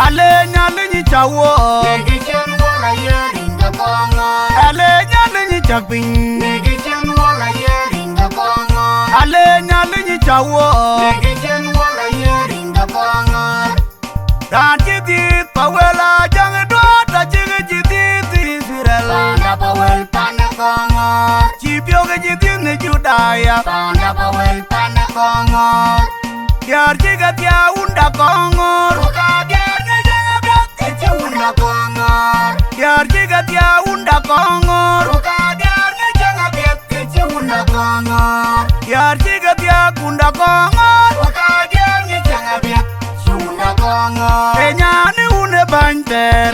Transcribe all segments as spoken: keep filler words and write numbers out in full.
Aleny, aleny ca wo. Aleny, aleny cak piny. Aleny, aleny ca wo. Raan cï dhiëëth pa wël Ajaŋ duɔ̈ɔ̈t, acïk cï dhiëëth Itharel. Cï biök cï dhiëëth në Judaya. Diäär cï ke thiaak wunda kɔŋ ŋoor. Diäär cï ke thiaak wunda kɔŋ ŋoor. Diäär cï ke thiaak wunda kɔŋ ŋoor. Ee nyan ë wun ë bäny thɛɛr.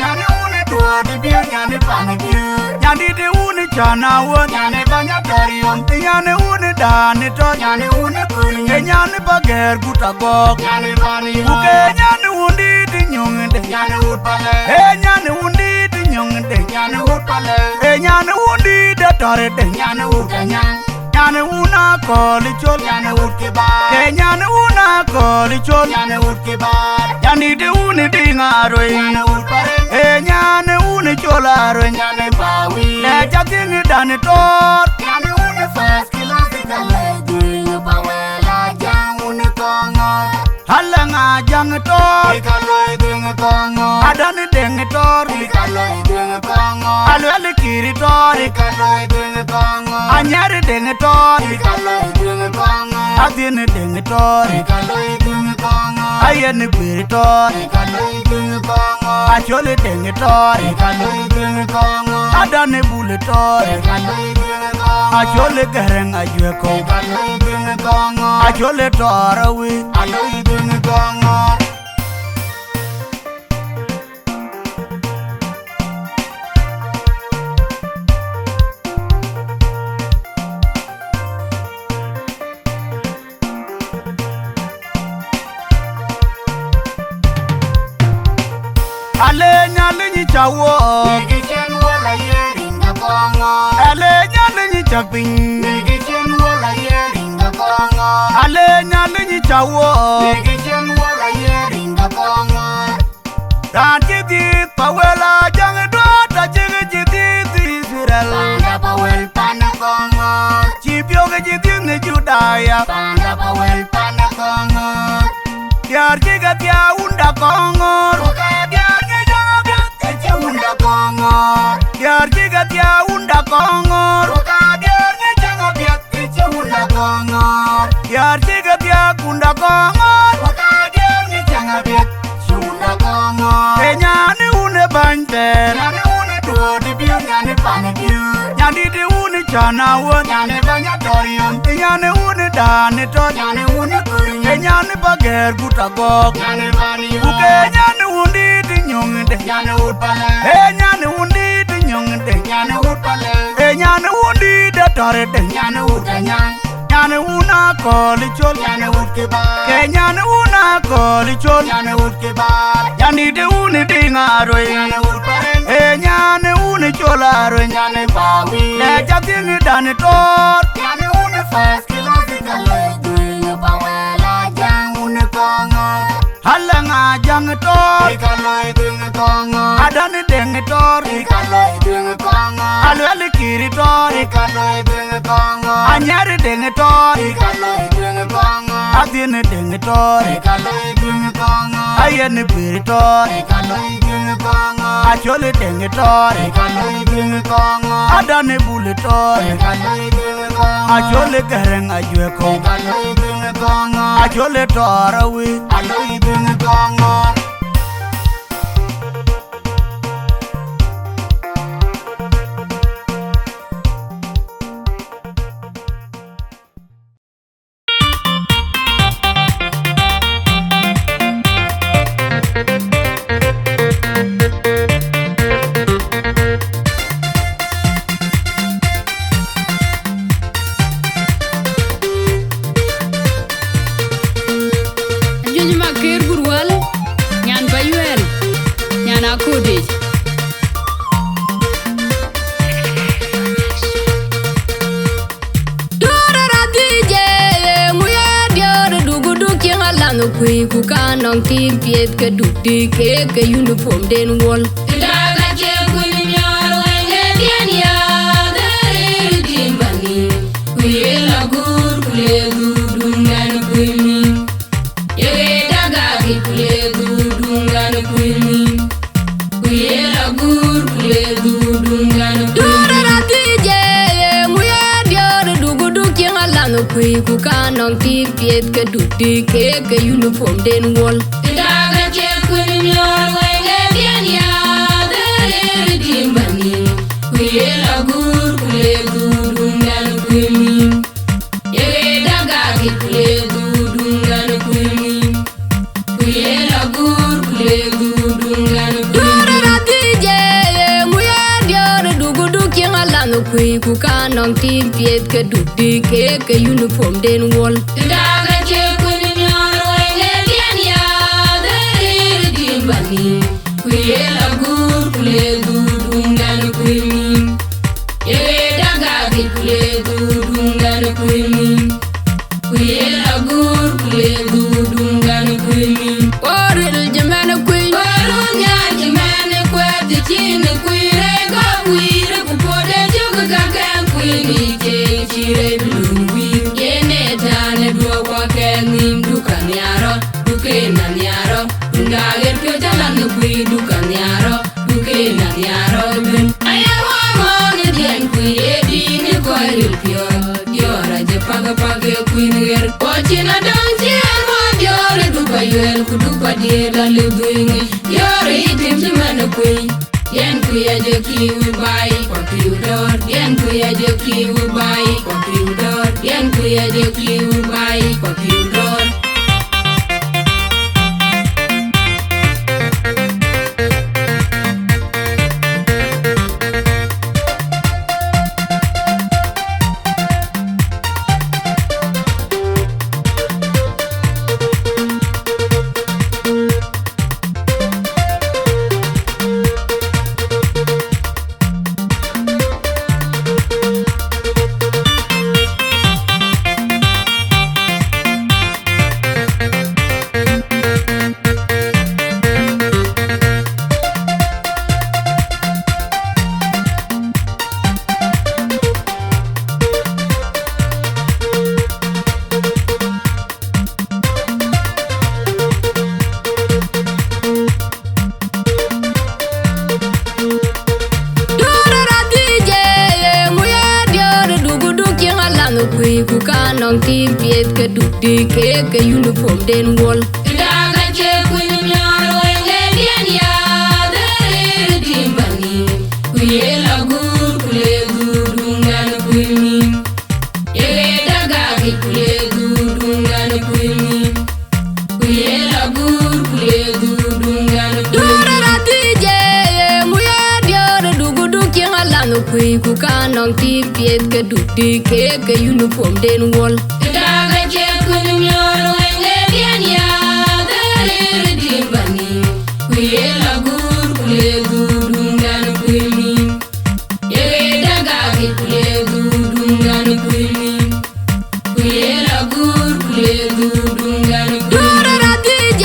Nyandït ë wun ë cän awön. Nyan ë wun ë daan ë tɔ̈c. Ee nyan ë bä gɛ̈ɛ̈r gut agɔ̈k. Ku ke nyan ë wundït ë nyöŋde. Ee nyan ë wundït ë nyöŋde. Ee nyan ë wundït ë tɔ̈rde. Nyan ë wun akɔ̈l ë col. Ee nyan ë wun akɔ̈l ë col. Nyandït ë wun ë diŋ aruëc. Ee nyan ë wun ë col aruëc. Lɛc ca thiëŋ ë dan ë tɔɔr. Alëŋ Ajaŋ ë tɔɔr. Adan ë Deŋ ë tɔɔr. Aluɛl ë Kiir ë tɔɔr. Anyɛr ë Deŋ ë tɔɔr. Adhiën ë Deŋ ë tɔɔr. Ayen ë Guiir ë tɔɔr. Acol ë Deŋ ë tɔɔr. Adan ë Bul ë tɔɔr. Acol ë Gäräŋ Ajuëk kɔ̈u. Acol ë tɔɔr awï. Aleny, aleny ca wo. Aleny, aleny cak piny. Aleny, aleny ca wo. Raan cï dhiëëth pa wël Ajaŋ duɔ̈ɔ̈t, acïk cï dhiëëth Itharel. Cï biök cï dhiëëth në Judaya. Diäär cï ke thiaak wunda kɔŋ ŋoor. Diäär cï ke thiaak wunda kɔŋ ŋoor. Diäär cï ke thiaak wunda kɔŋ ŋoor. Ee nyan ë wun ë bäny thɛɛr. Nyandït ë wun ë cän awön. Nyan ë wun ë daan ë tɔ̈c. Ee nyan ë bä gɛ̈ɛ̈r gut agɔ̈k. Ku ke nyan ë wundït ë nyöŋde. Ee nyan ë wundït ë nyöŋde. Ee nyan ë wundït ë tɔ̈rde. Nyan ë wun akɔ̈l ë col. Ke nyan ë wun akɔ̈l ë col. Nyandït ë wun ë diŋ aruëc. Ee nyan ë wun ë col aruëc. Lɛc ca thiëŋ ë dan ë tɔɔr. Alëŋ Ajaŋ ë tɔɔr. Adan ë Deŋ ë tɔɔr. Aluɛl ë Kiir ë tɔɔr. Anyɛr ë Deŋ ë tɔɔr. Adhiën ë Deŋ ë tɔɔr. Ayen ë Guiir ë tɔɔr. Acol ë Deŋ ë tɔɔr. Adan ë Bul ë tɔɔr. Acol ë Gäräŋ Ajuëk kɔ̈u. Acol ë tɔɔr awï. Ajuëc Makër Gurwäl, Kuëi ku ka nɔŋ tim piɛth ke duk dï ke ke uniform den wuɔl. Tëda ka cie kuëi miɔɔr wëŋ ë diɛn ya, dhëri tim bani. Kuëi ë la guur ku le guur duŋ ŋɛn kuëi mi. Ye ɣet agak ku le guur duŋ ŋɛn kuëi mi. Ku ye la guur ku le guur duŋ ŋɛn kuëi mi. Duɔ̈r rɔt thiëc, ye ŋu ye diɔ̈ɔ̈r duk duk cieŋ alan kuëi ku ka nɔŋ tim piɛth ke duk dï ke ke uniform den wuɔl. Tëda ka cie kuëi miɔɔr wëŋ ë diɛn ya, dhëri tim bani. Ku ye la guur ku le guur duŋ ŋɛn kuëi mi. Ye ɣet agak ku le guur duŋ ŋɛn kuëi mi. Ku ye la guur ku le guur duŋ ŋɛn kuëi mi. Duɔ̈r rɔt thiëc, ye ŋu ye diɔ̈ɔ̈r duk duk cieŋ alan kuëi ku ka nɔŋ tim piɛth ke duk dï ke ke uniform den wuɔl. Tëda ka cie kuëi miɔɔr wëŋ ë diɛn ya, dhëri tim bani. Ku ye la guur ku le guur duŋ ŋɛn kuëi mi. Ye ɣet agak ku le guur duŋ ŋɛn kuëi mi. Ku ye la guur ku le guur duŋ ŋɛn kuëi mi. Ku ril cï mɛn kuëi. Ku run nhial cï mɛn kuɛth cï cin kuëi rɛc gɔ̈k wïïr ku puɔ̈de cök ka kɛn kuëi ni cie cï rɛc bï luny wïïr. Yen ë tɛ̈n ë duɔ̈k ku akɛn nhïïm dukän nhiaar rɔt, dukën anhiaar rɔt. Duŋda ɣer piöc alan kuëi dukän nhiaar rɔt. Duken anhiaar rɔt ëbën. Aya wä mɔ̈ɔ̈n ë diɛn kuëi ë dïït ë kɔc ril piɔ̈ɔ̈th. Diɔ̈ɔ̈r acï pak pak ë kuïn ɣer. Kɔc cïn adöŋ cï ë ruɔ̈ɔ̈n diɔ̈ɔ̈r ë duk ayuɛl ku duk adiëël alëu dhuëëŋ. Diɔ̈ɔ̈r ë yï tim cï mɛn ë kuëi. Diɛn kuëi ajɔ kiu baai, kua kiu dɔ̈ɔ̈r. Diɛn kuëi ajɔ kiu baai, kua kiu dɔ̈ɔ̈r. Diɛn kuëi ajɔ kiu baai, kua kiu dɔ̈ɔ̈r. Duɔ̈r rɔt thiëc, ye ŋu ye diɔ̈ɔ̈r duk duk cieŋ alan kuëi ku ka nɔŋ tim piɛth ke duk dï ke ke uniform den wuɔl. Tëda ka cie kuëi miɔɔr wëŋ ë diɛn ya, dhëri tim bani. Ku ye la guur ku le guur duŋ ŋɛn kuëi mi. Ye ɣet agak ku le guur duŋ ŋɛn kuëi mi. Ku ye la guur ku le guur duŋ ŋɛn kuëi mi. Duɔ̈r rɔt thiëc, ye ŋu ye diɔ̈ɔ̈r duk duk cieŋ alan kuëi ku ka nɔŋ tim piɛth ke duk dï ke ke uniform den wuɔl. Tëda ka cie kuëi miɔɔr wëŋ ë diɛn ya, dhëri tim bani. Ku ye la guur ku le guur duŋ ŋɛn kuëi mi. Ye ɣet agak ku le guur duŋ ŋɛn kuëi mi. Ku ye la guur ku le guur duŋ ŋɛn kuëi mi. Duɔ̈r rɔt thiëc,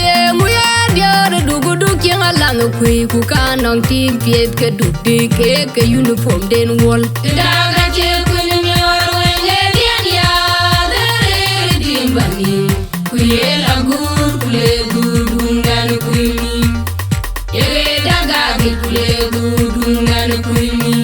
ye ŋu ye diɔ̈ɔ̈r duk duk cieŋ alan kuëi ku ka nɔŋ tim piɛth ke duk dï ke ke uniform den wuɔl. Tëda ka cie kuëi miɔɔr wëŋ ë diɛn ya, dhëri tim bani. Ku ye la guur ku le guur duŋ ŋɛn kuëi mi. Ye ɣet agak ku le guur duŋ ŋɛn kuëi mi.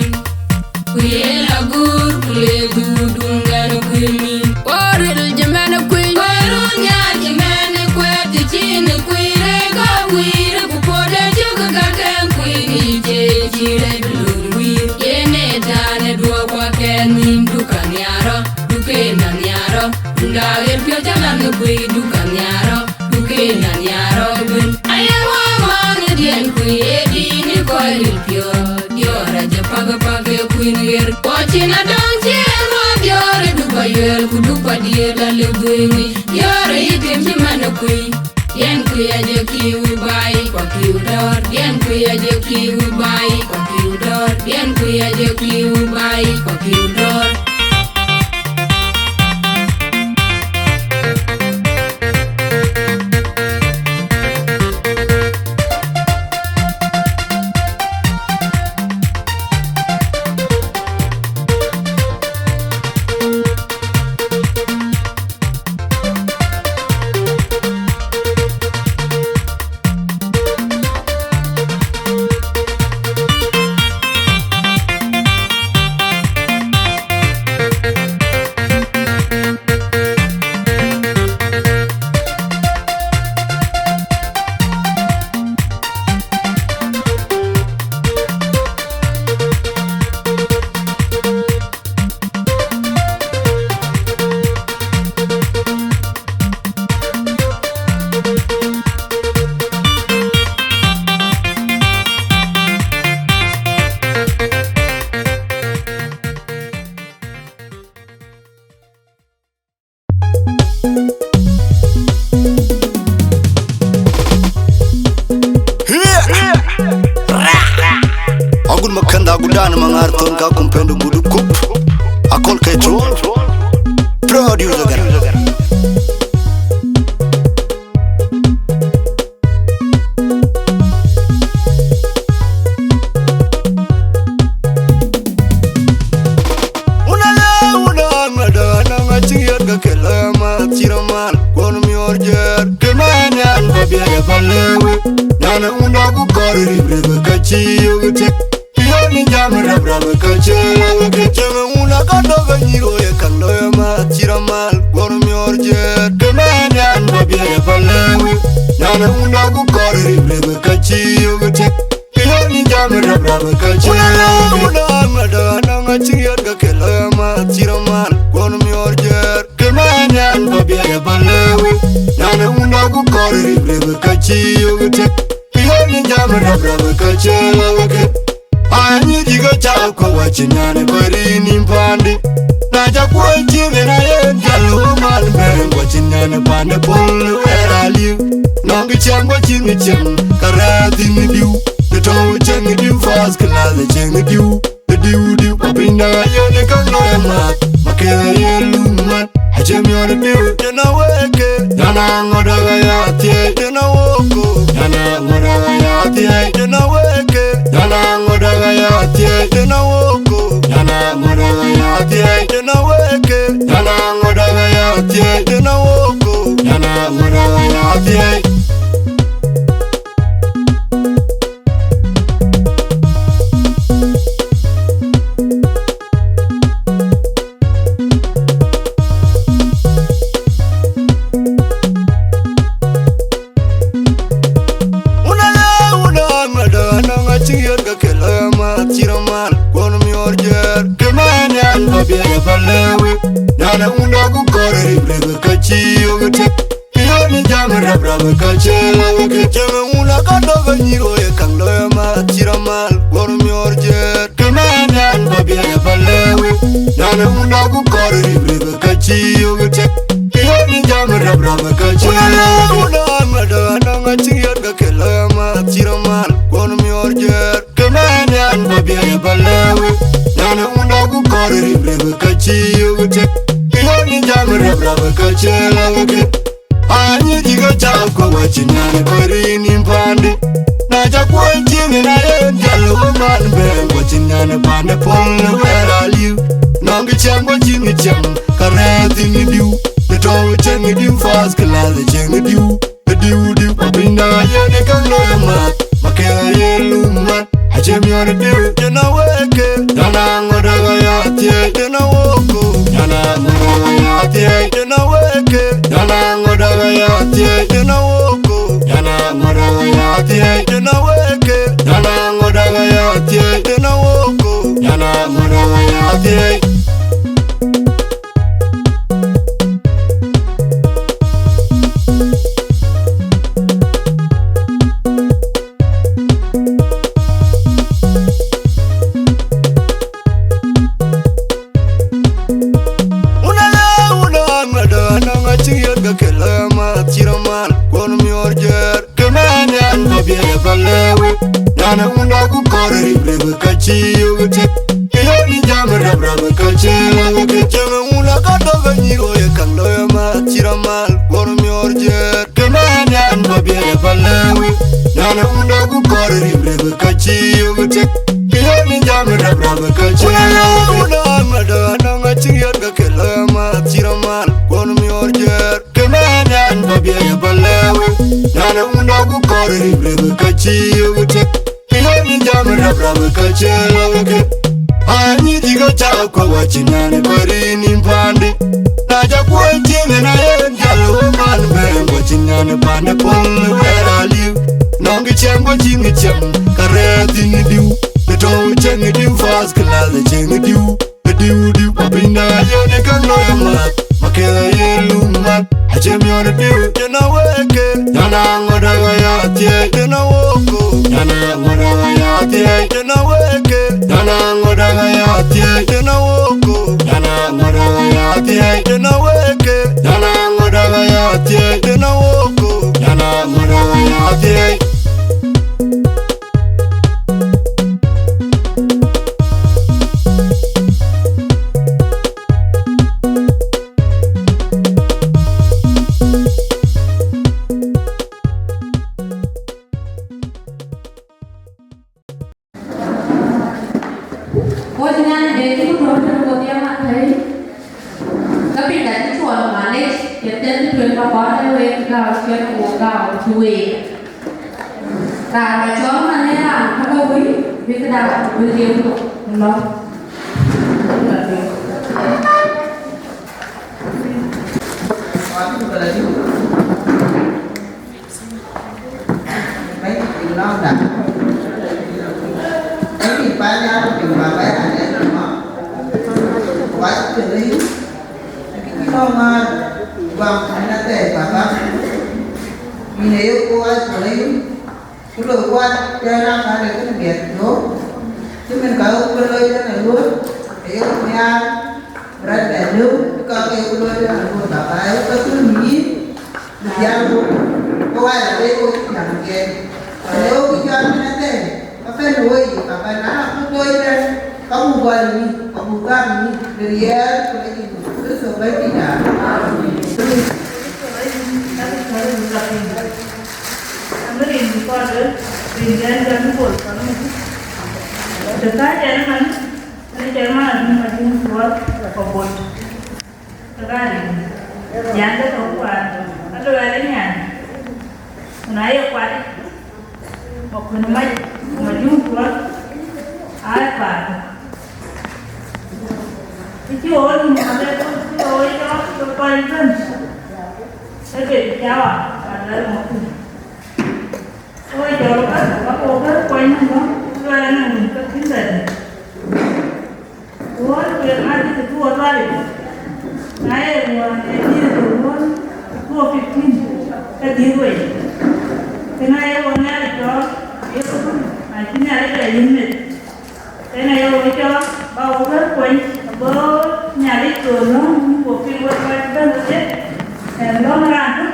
Ku ye la guur ku le guur duŋ ŋɛn kuëi mi. Ku ril cï mɛn kuëi. Ku run nhial cï mɛn kuɛth cï cin kuëi rɛc gɔ̈k wïïr ku puɔ̈de cök ka kɛn kuëi ni cie cï rɛc bï luny wïïr. Yen ë tɛ̈n ë duɔ̈k ku akɛn nhïïm duk anhiaar rɔt, dukën anhiaar rɔt. Duŋda ɣer piɔ̈c alan kuëi duk anhiaar rɔt, dukën anhiaar rɔt ëbën. Aya wä mɔ̈ɔ̈n ë diɛn kuëi ë dïït ë kɔc ril piɔ̈ɔ̈th. Diɔ̈ɔ̈r acï pak pak ë kuïn ɣer. Kɔc cïn adöŋ cï ë ruɔ̈ɔ̈n diɔ̈ɔ̈r ë duk ayuɛl ku duk adiëël alëu dhuëëŋ. Diɔ̈ɔ̈r ë yï tim cï mɛn ë kuëi. Diɛn kuëi ajɔ kiu baai, kua kiu dɔ̈ɔ̈r. Diɛn kuëi ajɔ kiu baai, kua kiu dɔ̈ɔ̈r. Diɛn kuëi ajɔ kiu baai, kua kiu dɔ̈ɔ̈r. Pɛ̈n de Gudu Kup, Akol Ketrol, producer Gara. Una la, una mada, na nga cï yɛt ka kela ma cï ramal, kuɔn miɔr jɛɛr. Ke mɛn yan ba biɛt ba lewi, nana una ku kɔr rip rip ka cï yök tek. Yoni jam rap rap ka cï yök tek. Cï una ka dɔk a nyiro ye kan lɔ ma cï ramal, kuɔn miɔr jɛɛr. Ke mɛn yan ba biɛt ba lewi, nana una ku kɔr rip rip ka cï yök tek. Yoni jam rap rap ka cï yök tek. Una mada, na nga cï yɛt ka kela ma cï ramal, kuɔn miɔr jɛɛr. Ke mɛn yan ba biɛt ba lewi, nana una ku kɔr rip rip ka cï yök tek. Yoni jam rap rap ka cï yök tek. Anyi diga ca ko wa cï nyan bari nim pandi. Na ja kuɔn cï ŋen a yen jal wo man bɛ̈n, wa cï nyan pande pol wɛɛr aliu. Nɔŋ kë ciɛm wa cï ŋi ciɛm, ka rɛ̈ɛ̈r thïn ŋi diu. Të tɔ̈u cï ŋi diu, first class cï ŋi diu. Diu diu, pa piny da yen ë käŋ lɔ ë math, ma ke yen lum man. Acie miɔɔr diu, jena weke. Jana ŋɔda ya thiei, jena woko. Jana ŋɔda ya thiei, jena weke. Jana ŋɔda ya thiei, jena woko. Jana ŋɔda ya thiei, jena weke. Jana ŋɔda ya thiei, jena woko. Jana ŋɔda ya thiei. Una la, una mada, na nga cï yɛt ka kela ma cï ramal, kuɔn miɔr jɛɛr. Ke mɛn yan ba biɛt ba lewi, nana una ku kɔr rip rip ka cï yök tek. Yoni jam rap rap ka cï yök tek. Cï una ka dɔk a nyiro ye kan lɔ ma cï ramal, kuɔn miɔr jɛɛr. Ke mɛn yan ba biɛt ba lewi, nana una ku kɔr rip rip ka cï yök tek. Yoni jam rap rap ka cï yök tek. Una mada, na nga cï yɛt ka kela ma cï ramal, kuɔn miɔr jɛɛr. Ke mɛn yan ba biɛt ba lewi, nana una ku kɔr rip rip ka cï yök tek. Yoni jam rap rap ka cï yök tek. Anyi diga ca ko wa cï nyan bari nim pandi. Na ja kuɔn cï ŋen a yen jal wo man bɛ̈n, wa cï nyan pande pol wɛɛr aliu. Nɔŋ kë ciɛm wa cï ŋi ciɛm, ka rɛ̈ɛ̈r thïn ŋi diu. Të tɔ̈u cï ŋi diu, first class cï ŋi diu. Diu diu, pa piny da yen ë käŋ lɔ ë math, ma ke yen lum man. Acie miɔɔr diu, jena weke. Jana ŋɔda ya thiei, jena woko. Jana ŋɔda ya thiei, jena weke. Jana ŋɔda ya thiei, jena woko. Jana ŋɔda ya thiei, jena weke. Jana ŋɔda ya thiei, jena woko. Jana ŋɔda ya thiei. Una la, una mada, na nga cï yɛt ka kela ma cï ramal, kuɔn miɔr jɛɛr. Ke mɛn yan ba biɛt ba lewi, nana una ku kɔr rip rip ka cï yök tek. Yoni jam rap rap ka cï yök tek. Cï una ka dɔk a nyiro ye kan lɔ ma cï ramal, kuɔn miɔr jɛɛr. Ke mɛn yan ba biɛt ba lewi, nana una ku kɔr rip rip ka cï yök tek. Yoni jam rap rap ka cï yök tek. Una mada, na nga cï yɛt ka kela ma cï ramal, kuɔn miɔr jɛɛr. Ke mɛn yan ba biɛt ba lewi, nana una ku kɔr rip rip ka cï yök tek. Yoni jam rap rap ka cï yök tek. Anyi diga ca ko wa cï nyan bari nim pandi. Na ja kuɔn cï ŋen a yen jal wo man bɛ̈n, wa cï nyan pande pol wɛɛr aliu. Nɔŋ kë ciɛm wa cï ŋi ciɛm, ka rɛ̈ɛ̈r thïn ŋi diu. Të tɔ̈u cï ŋi diu, first class cï ŋi diu. Diu diu, pa piny da yen ë käŋ lɔ ë math, ma ke yen lum man. Acie miɔɔr diu, jena weke. Jana ŋɔda ya thiei, jena woko. Jana ŋɔda ya thiei, jena weke. Jana ŋɔda ya thiei, jena woko. Jana ŋɔda ya thiei, jena weke. Jana ŋɔda ya thiei, jena woko. Jana ŋɔda ya thiei. Cïn ba kɔn ë wek gam, cïn wok gam cï week. Raan ba cɔl man ë raan ka ke wïc, bï këda bï riëëu thok lɔ. Bɛ̈ny piny lɔ̈ŋda, bɛ̈ny piny paan nhial ku piny baba ya ne tɔŋ, wac piny rëyu, kï cï lɔ̈ŋ ŋaar, guam piny athɛɛr baba, yïn ee yok ku wac piny rëyu, ku lok kuat tɛ̈n aa kal ë kën biɛt look, cï min ka ɣöök bï looi tën ë luööt, ee yok nhiaar, bï rɔt bɛ lëu, ë ka ke yok looi tën ë luööt baba, ee yok ke thöl yïn, Nhialic, ku wɛ̈ɛ̈r ë wek wo cï piɛŋ kɛn, tënë wo cï cɔl tënë thɛɛr, ka bɛ̈n wo yic, ka bɛ̈n na rɔt bï looi tën, ka buk gɔl yïn, ka buk gam yïn, në riɛl ku në Yecu Kërtho Bɛ̈nydït. Amen. Rin bï kɔn rin den jɔl bï bol kɔn mïth. Të thäc ɛn ëmën, ënë cɔl man adï ma cïn cuɔl, ka bot. Raan, yande tɔ̈ kuan, aluɛɛl ë nyan, ku na ye kuat, ma kuën mac, ma juŋ tuɔɔl, aa paat. Kë cï ɣöö nïm ade, kë cï ɣöö cɔɔk, ke kɔc bɛ̈n, ke ke cawa, ka luɛɛl mɔ̈kkï. Wek jɔl bä, bä kok bä kuany nɔm bä, luɛɛl anɔŋ wun ke kïn bɛ dït. Ku ɣɔn kueer ŋa dït ë tuɔɔr lualic, na ye ruɔɔn ë dït ë tuɔɔr, tuɔɔr fifteen, ke dït wei. Ke na ye wɔ Nhialic cɔɔl, ye ku bï, na cï Nhialic bɛ yïn meth. Ke na ye wɔ cɔɔl, bä wɔ bä kuany, ago Nhialic thon nɔm, ku piŋ wek kɔc bɛ̈n wedhie, ɛn lɔ̈ŋ raan tök.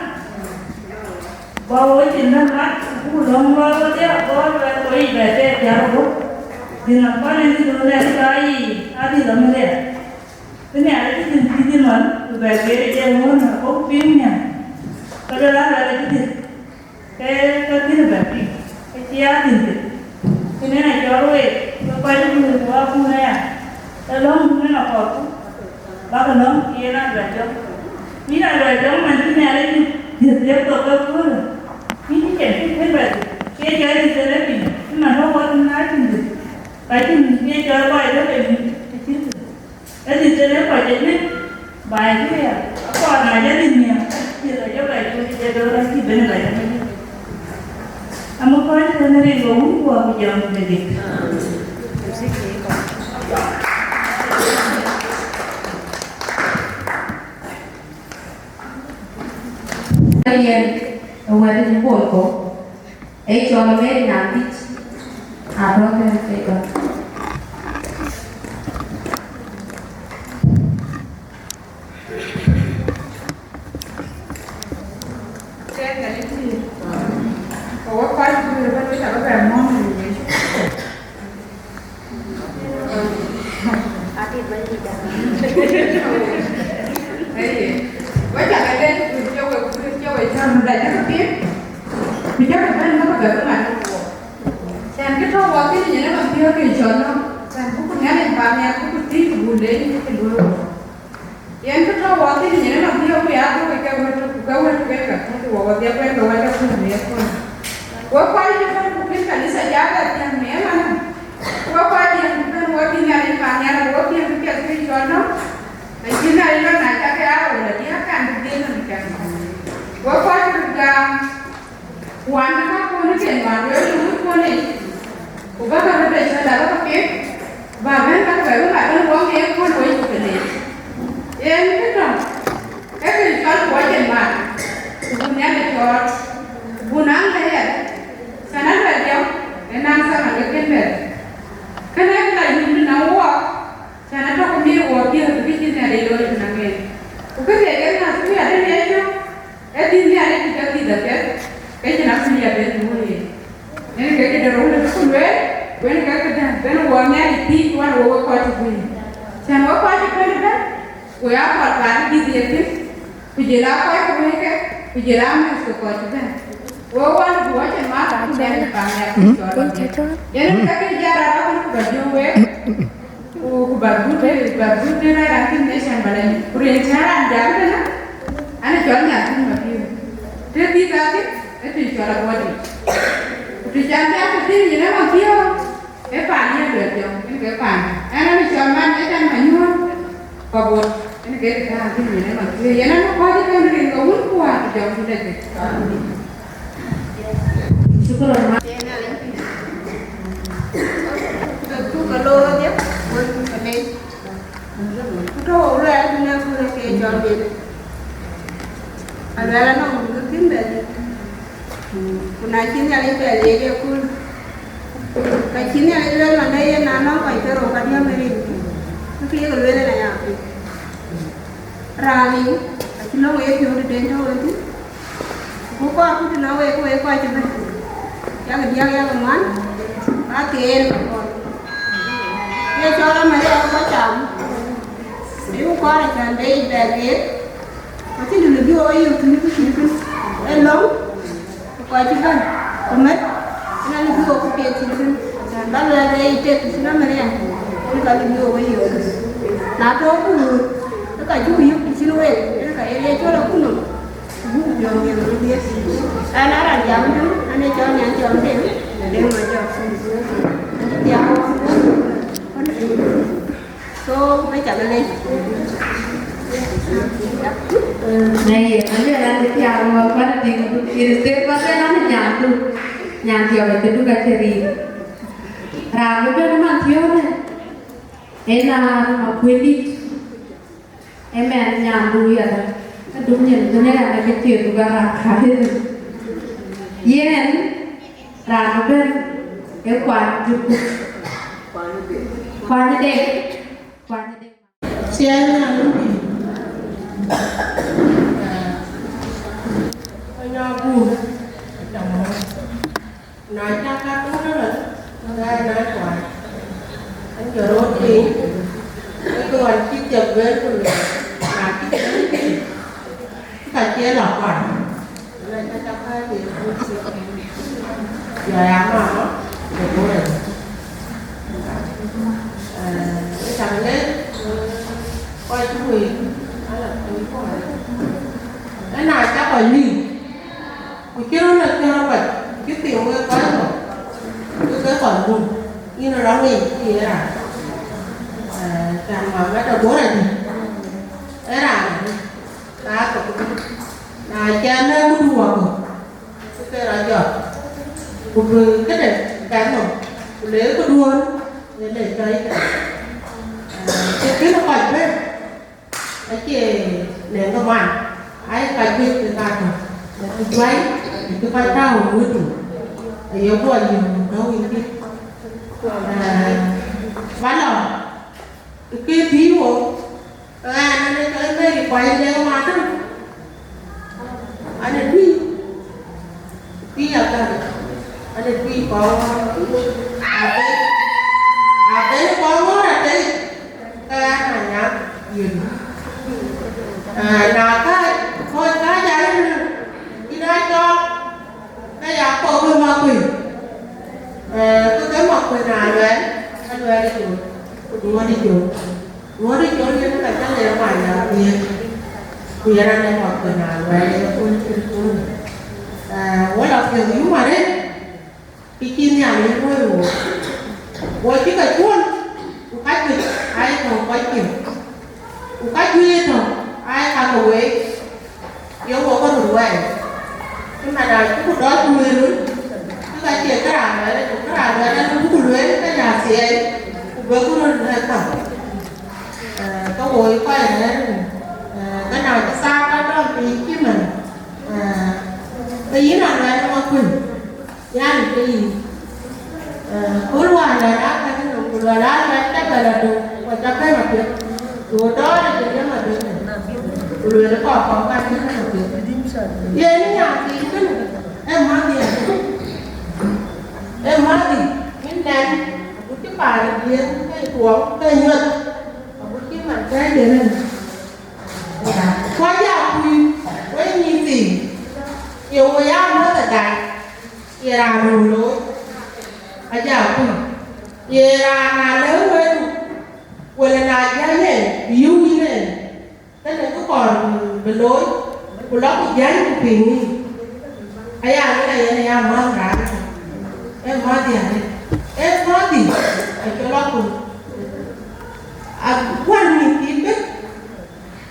Bä wo cïn bɛ̈n mat, ku lɔ̈ŋ luɔi wedhie, ago luɛɛl wo yic bɛ tɛɛr thiäär ago. Dït nɔm kɔn en dït ëmënë ka yiic, adït ëmënë. Bï Nhialic cï dït cï dït ëmën, ku bɛ geer ë jɛ ŋuɔ̈n, ago piŋ nhial. Ka duel aluɛɛl acï dït, ke, ke kïn bɛ piŋ, ke cï adït dït. Kënë acɔl week, ke kɔc ë Bul ku abun aya, ke lɔ̈ŋdun en akɔɔrku. Bäk lɔ̈ŋ yen aluɛɛl jɔŋ. Yïn aluɛɛl jɔŋ man cï Nhialic dït, dït liep thok ke köölë. Yïn cï cɛn cï kuël bɛ dït, ke jɔ dït ënë piny, cï man wä wä thïn na cïn dït. Ka cïn dït ke jɔ kɔc röt ë nyuc, ë cïn dït. Ë dït ënë kɔc ë nyuc, baai cï riääk. Akɔɔr na jɔ dït nhiaar, cï rɔt jɔ bɛ cuc ë jɔ döör acï ben ë bɛ jɔ dït. Amë kɔc tënë rin ke wun ku abï jam dït. Yen ë wɛ̈t cï bol kɔ̈u, ee cɔl Mary Nyaŋdït, atɔ̈ tënë Thika. Tɛ̈n Nhialic pïïr, ku wek kɔc guiir ëbɛ̈n wek cä bï bɛ mɔ̈ɔ̈ŋ në Yecu. Ëë, wek cä ke dɛ̈t guiir, cï wek guiir, cï wek cäm, da cä ke piŋ, ku cä ke bɛ̈n bä ke bɛ bï mat ke wok. Cän kë tɔ̈ wɔ thïn nyin ë man thiɔ̈k ke cɔl nɔm, cän buku Nhialic paannhial buku tïŋ ku buk leec ke luöi wɔ. Yen kë tɔ̈ wɔ thïn nyin ë man thiɔ̈k, ku ya thök ke wël, ke wël ke ka thök wɔ, wɔ dhiap wek ke wɔ jɔ kuny në ye kuɔn. Wek kɔc cï bɛ̈n ku kën kanitha jal bɛ thiäŋ në ëmënë. Wek kɔc diɛ̈n ku bɛ̈n wek bï Nhialic paannhial, wek piɛŋ kë piɛth ke cɔl nɔm. Acïn Nhialic lɔ na cak ke aa wël adï akan bï dhil nɔm cak. Wek kɔc cï röt gam, ku wään ke kakuɔn ë kën wään wek röt kuɔn yic, ku bä ke röt ë cɔl abä ke piŋ, ku bä bɛ̈n bä ke bɛ bï mat bɛ̈n wɔ ŋiɛc kuɔn wec ku ke leec. Yen kë tɔ̈, ke kë cɔl ku wɔ cïn mat, ku buk Nhialic cɔɔl, ku buk naŋ ke yɛn, cän aluɛl diɔ̈k, ë naŋ thaman ke kën bɛ̈n. Kënë kë la yum në wɔɔk, cän atɔ̈ ku miëë wɔɔk piɛth bï cïn Nhialic looi tënɔŋ en. Ku kë thiëc ke nath ku ya dënë Yecu, ee dhil Nhialic ku jɔ dhil apiɛth, ke cïn akuc ya ben në wun yen. Yen ke këde rou lëu ku lueel, wen ke këdäŋ, ben wɔ Nhialic thiëc wan wɔ wek kɔc cï guiir. Cän wek kɔc cï bɛ̈n ëbɛ̈n, ku ya kɔɔr paan ë dhil ye thïn, ku jël aa kɔc ke wëike, ku jël aa mɛ̈th ke kɔc cï bɛ̈n. Wek wan ku wɔ cïn mat ku dɛn ë paan ya ku cɔl wan. Yen ke kë jal rɔt ku bä diöŋ week. Ku, ku bä dhut, bä dhut në raan cïn nation bä lɛny. Ku rin cïn raan jam tënë, an, Cɔl Nyathïn Mathiu. Të bï bɛ̈ɛ̈r thïn, ee të cɔl Abuɔdït. Ku të cän bɛ̈ɛ̈r thïn yen ë Mathiu, ee paan yen duëër jɔŋ, yen ke paan. Ɛn ë cɔl man, ee cän Manyuɔ̈ɔ̈n, ku Abuɔt, yen ke të tääu thïn yen ë Mathiu. Yen ë kɔc ë kën rin ke wun ku wäär ku jɔŋdït acï. Shukran ma. Ku tɔ̈ wok luɛɛl tënë aköl ke cɔl Mary. Aluɛɛl anɔŋ bï kë kïn bɛ dhil. Ku na cï Nhialic bɛ leec ë kööl, ka cï Nhialic lueel man ë yen na nɔŋ kɔc ke rou ka diäk ë rin, ke kë yek lueel en aya piŋ. Raan liu acï lɔ̈ŋ ë yepiɔ̈u tëden tɔ̈u en thïn. Ku kɔɔrku tënɔŋ wek, wek kɔc cï bɛ̈n, yak diäk yak ŋuan, ka thieer ke kɔɔr. Ye cɔl Maria ke kɔc cam, ayuk kɔɔr acän bɛ yic bɛ geer, ku acïn të lëu bï ɣo yök thïn kë cït kënë. Ee lɔ̈ŋ, ku kɔc cï bɛ̈n, ku mät, ënɔn lëu bï ɣo kë piɛth cït kënë. Acän bä luɛɛl bɛ yic tek cït Maria, yen ka lëu bï ɣo yök. Na tɔ̈u ku wuur, ke ka cuk yök të cïn wek, yen ka ye ye cɔl akutnhom. Ɛn ë raan jam tënë, ɛn ë cɔl nyan cɔl Deŋ, Deŋ Majɔk. Ɛn cï thiaak wɔ. So, we cak lec. Në ye, aluel an, cï thiaak wɔ, kuat Deŋ, yen state, kuat ë raan nyandu, nyan thiɔ̈k ë këdu ka cï riir. Raan bï bɛ̈n man thiɔ̈ɔ̈në, ë naan Makuëndït. Amen, nyandu yɛn. Aduk nyin, ku nyin an, ke thiëëk, ku ka raan ka. Yen, raan bɛ̈n, ee kuany juku. Kuany dek, kuany dek. Ciɛɛŋ na lupi. Kuany abun. Na cak ka tɔ̈u tënë, na, na tuany. An jɔ rɔt piny, ke ɣɔn cï thiëk bɛ̈n ku lueel, na cï thiëk piny, ka cie lɔ kuany. Na cak ka tɔ̈u tënë, jɔ ya mama, jɔ bɔ̈ rɛ̈c. Eh, cak lɛ̈k, eh, kɔc cï wëi, ala kɔc kuany. Ëna cak kɔc liu. Ku cï röt lɔ cïn rɔt kɔc, cï piŋ wek kɔc kɔ̈k, ke ke kɔc guum, yïn rɔt ŋic cï ye raan. Eh, cän mama de guɔ̈r adï, ee raan adï, na thok adï, na cän lɛ̈k këdu wakɔ̈u, ke ke rɔt jɔt, ku bï këde gäk nɔm, ku le këduön, le le cɔi këde. Eh, ke kën kɔc bɛ̈n. Acie nɛn ke man, ai ka juëc ke ka tɔ̈, ku juai, ku ka tääu ë wëtu, aye guɔ yök tɔ̈u yïn dït. Eh, ba lɔ, ke pïïr wo, ke ɣɛn ënë cɔl Mary kuany de mat tɔ̈, an ë tui. Pïïr akäl, an ë pïïr kɔŋ ŋɔ̈ɔ̈r, abël, abël kɔŋ ŋɔ̈ɔ̈r atel, ke ɣɛn aa nyaŋ yöt. Ah, na ka kɔc ka jal ënë, yïn aa cɔɔk, ke ya kɔɔk ë Makuëi. Eh, ke ke Makuëi na luɛɛl, ke luɛɛl ë Jɔk, ku duɔ̈ɔ̈t ë Jɔk. Ŋuɔ̈t ë cɔl yen ka cä le mac ya thiëëk, ku yen ane ŋɔ̈th ke na luɛɛl ë kuöl cïn kuöl. Ah, wala piɛth yum arëët, kë cï Nhialic luɔ̈i wook. Wo cï ke cuɔl, ku ka juëc aa ye tɔ̈u kɔc piŋ, ku ka juëc ë tɔ̈u aa ye ka ke week. Ye wok ë röt wɛɛi, cï man aa cï ku dɔ̈ɔ̈r ku lueel röt, cï ka cie kë raan luɛɛl, ku kë raan luɛɛl ë buku lueel ke ya thiɛɛi, ku bï ku röt lɛ̈k käŋ. Eh, ke woi kɔc rɛ̈ɛ̈r rin, eh, ke na cï thaar ka dɔm piny cï man, eh, ke yïn a luɛɛl ë Makuëi. Yan ke yïn, eh, kööl wään lɛ̈k aa kɛ̈k nɔm, ku luɛl aa luɛl cä bɛ̈n adöŋ, ku cä bɛ̈n apiɛth, ku dɔɔr ë cïn yem adöŋ, ku lueel kɔɔr kɔ̈k ka cïn yem apiɛth. Yen ë nyan thiin kënë, ee mäthdiɛ̈, ee mäthdiɛ̈, yïn nɛn, agut cï paan ë dhiëëth ke tuɔɔk ke nyuɔ̈th, agut cï man bɛ̈ɛ̈i de rɛ̈n. Ku aja kuc, wek nyïïn thii, ye wo ya mäth ë gam, ye raan röör looi, aja kuc, ye raan na lëu wëëtdu, wala na jäl en, bï yöök yïn en, kënë kë kɔɔr bï looi, Ku lɔ ku jäny ku piŋ yic. Aya luel ayen aya mäth raan ëtök. Ee mäth yäŋ ë. Ee mäth yic. Acï lɔ ku. Akuɔl mïth thïn bï.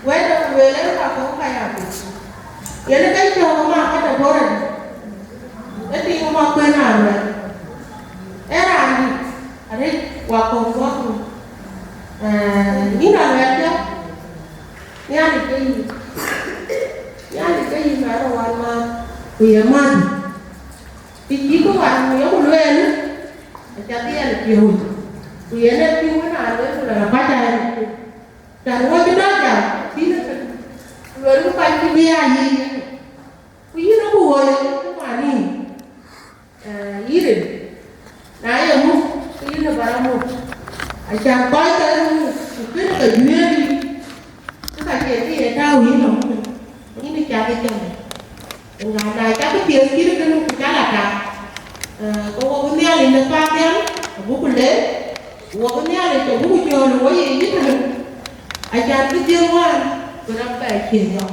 Wɛ̈t de ku lueel en ka kɔ̈u ka ya piŋ. Yen ke cɔ̈k ë mak ke de bɔ̈ rɔt. Ë tiŋ ë mak kuën raan wɛ̈t. Ee raan dït. Arëc wakɔ̈u guɔ̈p. Ee, yïn aluɛɛl jɔ. Nhialic ke yï. Nhialic ke yï mɛn ë wan maan, ku ye mäth. Të cï kë wan ku yeku lueel, aca dhiɛl piɔ̈u. Ku yen ee piŋ wën aa lueel ku lɔ na kɔc aa yen piŋ. Can wɔ cï dɔc jam, bï në piny. Ku luelku kɔc cï bï aa yic yen. Ku yïn ë ku woi ë ku wan yïn. Ee, yïn rin, na ye muk, ke yïn ë bä rɔt muk. Acan kɔc ke muk, ku kënë ke juëër yï, ke ka cie kë ye tääu yïn nɔm, yïn ë cak ë cam. Ŋa na cak ë piɛth cït kënë ku cak atak, ee, ke wok ë Nhialic në paannhial, abuku leec, wok ë Nhialic abuku cɔɔl ë woi ye yï tënë, acan bï dhiël wään, bï rɔt bɛ cieŋ yɔk.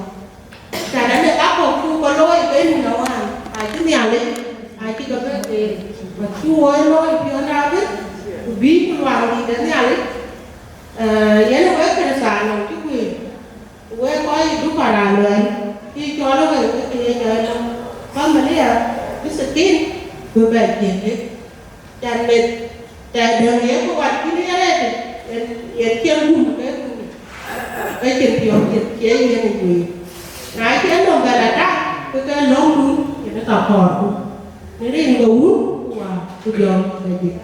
Tënë në ka kɔ̈k ku ke looi ke nïn awään, acï Nhialic, acï ke bɛ̈n ke, ku cï woi looi piɔ̈n abï, ku bï ku luaŋdït de Nhialic, ee, yen ë wek Kërthiano cï guiir, ku wek kɔc ë Juba raan luɛɛl, cï cɔl ë wek, wek ke ye jɔl nɔm, familia, bï thikin, bï bɛ jiëk. Can meth tɛ̈däŋ ye ku wat kïn ye rɛɛt, yen, yen cïn gum ke gum, ke cïn piɔ̈u cïn cie yen ë guiir. Na cïn nɔm bɛ la tak, ke ke lɔ̈ŋdu, yen ka kɔɔrku. Në rin ke wun, ku wa, ku jɔŋ ke jik.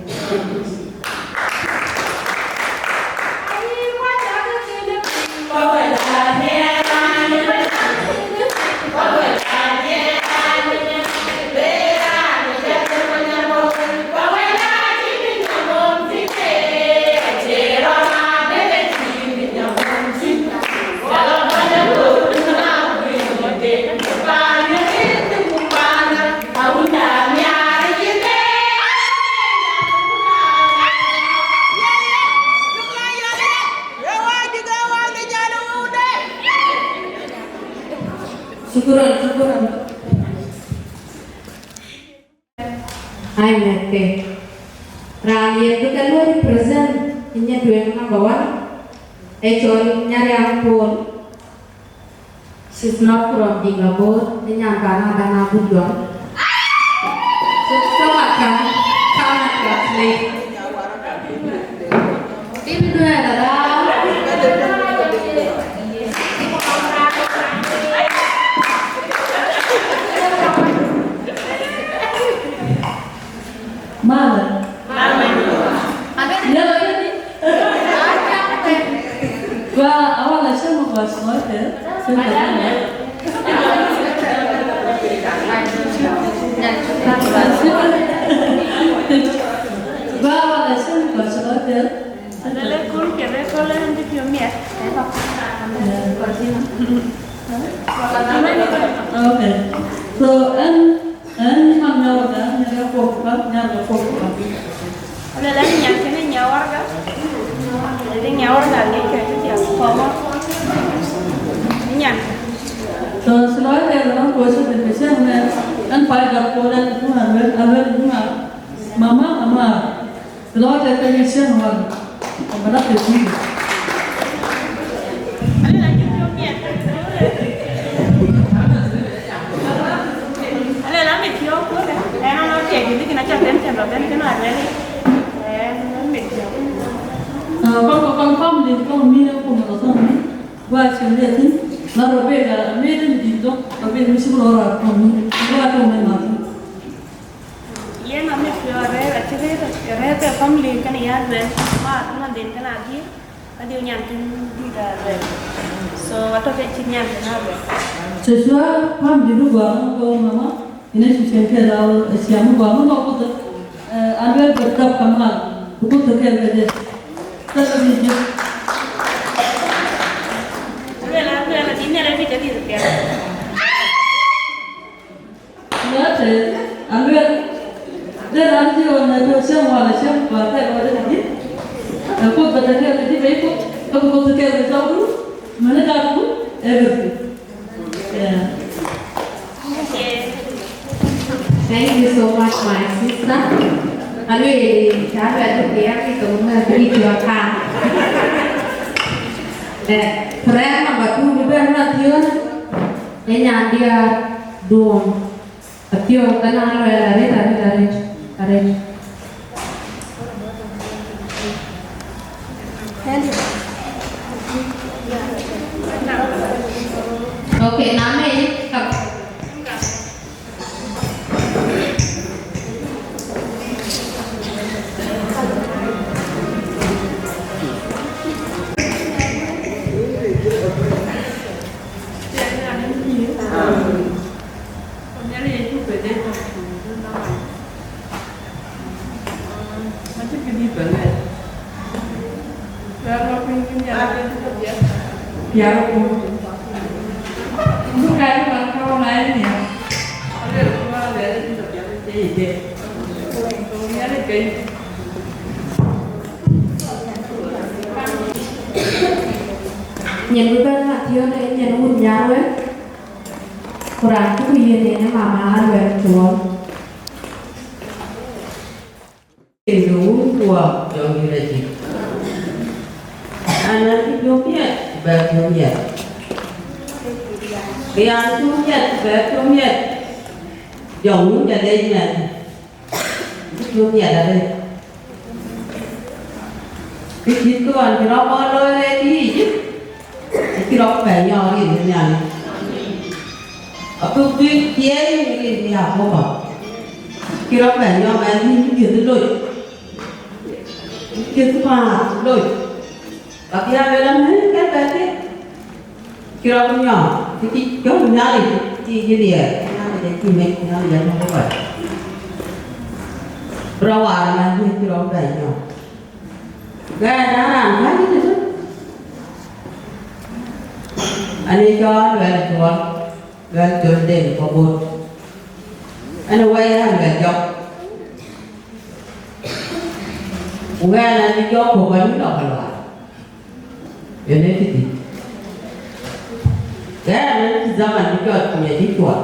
Shukran, shukran. Ai mɛ̈thke. Raan yen bï ke luɔ̈i represent ë Nyatueŋ number one, ee cɔl Nyariaŋ Paul. She's not from Dinga Bor, ë nyan Ghana, Ghana Bur Juang. So, come and come, come and translate. Bibi duɛ̈ɛ̈r dada. Mama. Mama. Yellow, yellow. Well, I want to show my voice, okay? Well, I want to show my voice, okay? Lele kul kede kole ndi piu miet. Okay. So, and, and man nyawga, nyaga pop ka, nyaga pop ka. Lele ni nyan kene nyawarga. Lele nyawarga ni ke ti ya koma. Nyan. So, silo ke ran ko shi de ke shan ne, an pa da ko da ni kuma wer, a wer kuma. Mama, ama. Lɔ tɛ̈ ke yï cïn wal, ke bï lɔ tɛ̈ thïn. Alë la mit piɔ̈u köölë, ɣɛn anɔŋ tiɛc dït kën acä tɛ̈n tɛ̈n rɔt tɛ̈n kën aluɛl. Ɣɛn mit piɔ̈u. Kɔn kɔn kɔn family kɔn mïn ë kum rɔt thɔn mïn. Guɔ cïn de thïn, la rɔt bek a mïn dït dɔ̈k, rɔt bek mï cï bï lɔ rɔt kɔn mïn. Guɔ tɔ̈ mën ma thïn. Yen amit piɔ̈u arɛ̈ɛ̈r, acï rëër, rëër ke family kënë ya lueel, ma, ma den kënë adhil, adhil nyan kën dït arɛ̈ɛ̈r. So, atɔ̈ ke cït nyan kën arɛ̈ɛ̈r. Joshua, family du guɔ ŋö go mama, ine cï cen ke la, aciɛm guɔ ŋö go kuth, eh, alueel bï dap kamal, bï kuth ke kedhie. Tëk bï jëk. Alueel, alueel, adï nere bï jëk yïth piɛth. Luɔɔi tɛ̈, alueel, de raan cï ɣɔn ë tɔ̈ cäŋ wala cäŋ, wala tɛ̈ ɣɔn ë tëdï, ë kuoth bä tɛ̈ kɛ̈l tëdï bei kuoth, ke bï kuoth kɛ̈l ke cɔkdu, mën ë gatku, everything. Thank you so much, my sister. Aluel, ca luel ke ya ki to na ki to ka. Eh, prayer number two, bi ben na thion. E nyan dia duon. Athion kana luel, arëët, arëët, arëët, arëët. Okay, na me, ka- Nyin bï bɛ̈n athiɔ̈ɔ̈n ë nyin wun nyar wek, ku raan cï ku yiën yen ë mama Aluɛɛl Cuɔl. Rin de wun kuɔ jɔŋdït acïk. An, an cï piɔ̈u miɛt, bɛ piɔ̈u miɛt. Ke an, piɔ̈u miɛt, bɛ piɔ̈u miɛt. Jɔŋ wun jɔ leec mɛn. Cï piɔ̈u miɛt arëët. Kë cït kë ɣɔn cï rɔt kɔn looi rɛɛc yiic, acï rɔt bɛ nyɔɔk rin ë Nhialic. Abï bï thiëëi rin ë Yakoba. Cï rɔt bɛ nyɔɔk ɛn, bï dhiëth loc, bï dhiëth päär loc. Ka bï a luel amëëc ke bɛ thiëk. Cï rɔt nyɔɔk, kë cï cɔ̈k Nhialic, cï yï liɛɛr, Nhialic acï mec, Nhialic acï kɔc. Bï rɔt waar ëmɛn, cï rɔt bɛ nyɔɔk. Ɣɛn ë raan bäny ëtëtö, an, ë cɔɔl Luɛɛl Cuɔl, Luɛɛl Cuɔl Deŋ Pabot. Ɛn ë wɛi ë Luɛɛl jɔk. Ku ɣɛn an, ë jɔk kɔ̈k an, bï lɔ ka luaar. Yen ee këdï. Ɣɛn an, cï zaman bï jɔt ku ŋiɛc ë Cuɔl.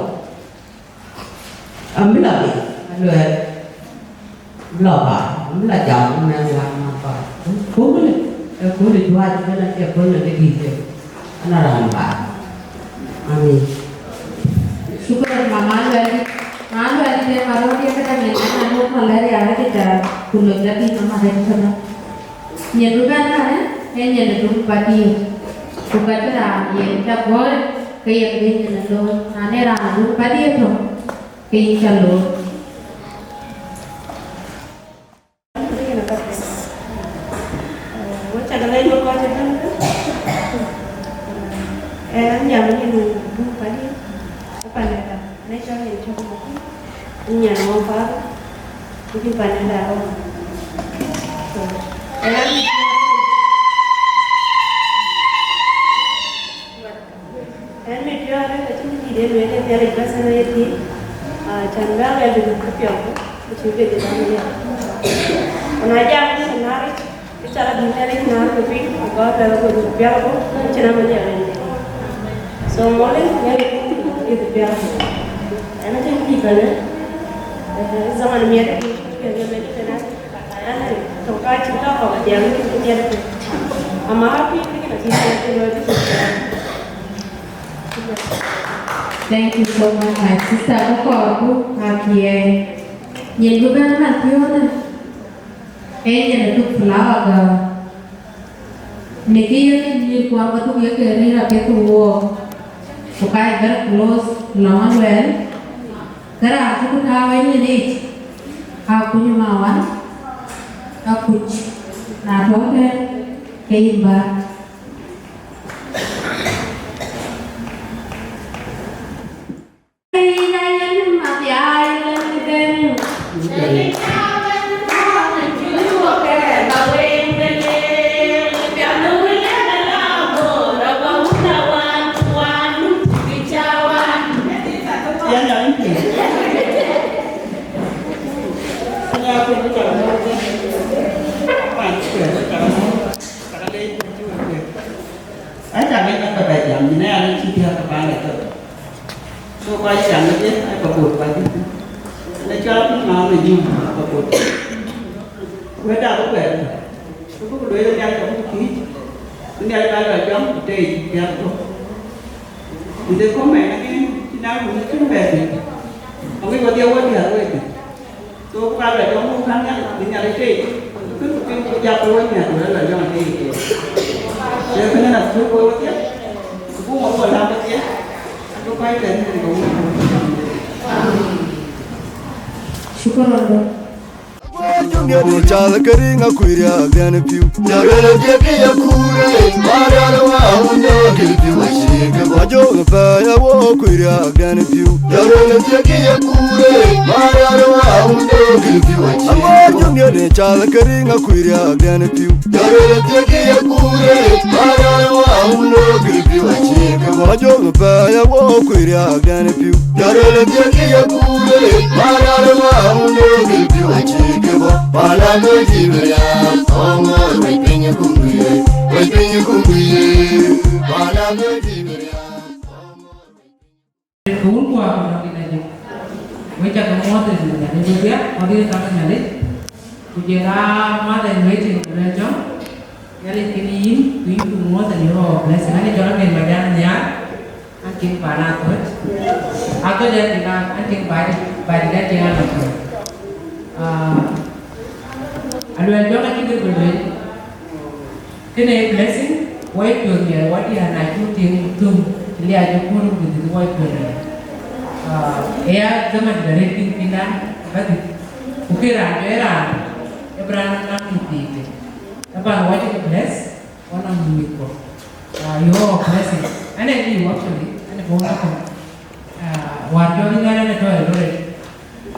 An, bï lɔ biic, Aluɛɛl. Bï lɔ baai, bï lɔ jam, bï mɛnh wään man baai. Köölë, ee köölë juëc, bɛ̈n acie köölë de dïït, ee. An, a raan baai. Amin. Shukran, mama Aluɛɛl. Mama Aluɛɛl, de ma rɔt ye këdäŋ, yen an, anɔk malaria, arëët ca ku lɔ jɔt dïït, mama, arëët këdäŋ. Nyin bï bɛ̈n ënë, ee nyin ë dum padiɛ̈. Ku ka cï raan yen ca gɔ̈ɔ̈r, ke yen bï nyin ë looi. Na ee raan ë dum padiɛ̈ tɔ̈, ke yïn ca looi. Wek cä ke lɛc wek kɔc ëbɛ̈n. Ɛn, an, jam nyin ë dum padiɛ̈, ku panɛda. Në cɔl yen cök mɔ̈k, nyan ŋɔ̈ɔ̈ŋ path, ku cï pan ë daai ɣɔn. So, ɛn, ɛn mit piɔ̈ɔ̈r, acïn kë dït en lueel, ee Nhialic bɛ̈s en aye thiëëc, aa, cän bä luɛɛl bï duk këpiɔ̈ɔ̈th, ku cï bï dït en ë liɛp. Ku na jam, ku na rëc, Kë cä lɔ dït Nhialic nään ke piny, ku gɔ̈ɔ̈r bɛ lɔ ku dhuk pial abɔ̈, cïn amɛn ya bɛ̈n. So, Nhialic, Nhialic, ku dhuk pial abɔ̈. Ɛn acïn kë bɛ̈n, eh, zaman miɛt kï, kë miɛt kï na, ɛn tök ka cïn tɔ̈ kɔ̈k diɛɛm kï ku miɛt kï. Ama happy kï na cïn miɛt kï lɔ cï. Thank you so much, my sister. Ku kɔɔrku, apiɛɛi. Nyin bï bɛ̈n man piɔ̈ɔ̈në. Ee nyin ë tuk flower girl. Në kë ye nyïïr kuɔn ke tuk ye ke rëër apiɛth ke wook, ku ka ye very close lɔŋ Aluɛɛl, ke raan cï ku tääu ë nyin yic, akuc ë mawan, akuc, na tɔ̈u tɛ̈n, ke yïn bä. Aca ŋic ba ke bɛ jam, nyin aya rin cï diäk ke bäny ë thok. So, kɔc cam ë diɛ̈, aa ke bot kɔc juëc. Në cɔl abï maam ë nyum, aa ke bot. Wɛ̈tda bï kuɛɛr, ku bï lueel ë diäk ke bï thiëc, ku Nhialic ba lɔ jɔŋ ku tei diäk kɔ̈k. Në de kɔ̈k mɛn akën cïn a wun cïn bɛ̈ɛ̈r thïn. Aŋic wedhie wɔ diäk wek thïn. So, ku ka lɔ jɔŋ wɔ kan nhial, bï Nhialic tei. Kën ku piny ku jak ke wɔ nhial, ku lɔ jɔŋ tei ke. Ye kënë na thuk wɔ wedhie, ku buk wɔ lak wedhie, ku kɔc tɛ̈n ke wɔ. Shukran. Aguer junior ni cal ke riŋ akuir ya gɛn piu. Jagala jeki ya kure, mara lo wa undo gil piu wa chike ba. Ajo pa ya wo kuir ya gɛn piu. Jagala jeki ya kure, mara lo wa undo gil piu wa chike. Aguer junior ni cal ke riŋ akuir ya gɛn piu. Jagala jeki ya kure, mara lo wa undo gil piu wa chike ba. Ajo pa ya wo kuir ya gɛn piu. Jɔrɔl thiëk ye kuure, marar ma undo gil piu acï ke bɔ̈. Pala ke jibiria, ɔŋɔr wec piny kumbuye, wec piny kumbuye. Pala ke jibiria. Ke wun kuak nɔ̈k in ajik. Wek cak muɔ̈th in Nhialic, wek ya, wek ye tak Nhialic. Ku jɔl a mother in waiting, Rachel. Nhialic kën yïn, ku yïn ku muɔ̈th in your blessing. Ani jɔl amen Majak Nhial. An cïn paan a kuöt. A kuöt ë tïŋ an, an cïn baai, baai dït an cïn an a kuöt. Ah, aluel jɔŋ acï gïr bï lueel. Kënë blessing, wɔ ye piɔ̈ɔ̈th miɛt, wɔ diäär na cuk tiŋ thum, liac ë kuur ku dhil wɔ ye piɔ̈ɔ̈th miɛt. Ah, ë ya zaman dït arëët piny pinyndan, ba dhil. Ku kë raan jɔ ë raan, ë bï raan naŋ mïth thii. Taban wɔ cï bless, wɔ naŋ mïth kɔ̈k. Ah, your blessing. Ane liu actually, ane bɔ̈ na kɔ̈k. Ah, wäär jɔ bï ŋɛn ane tɔ̈ ë lorry.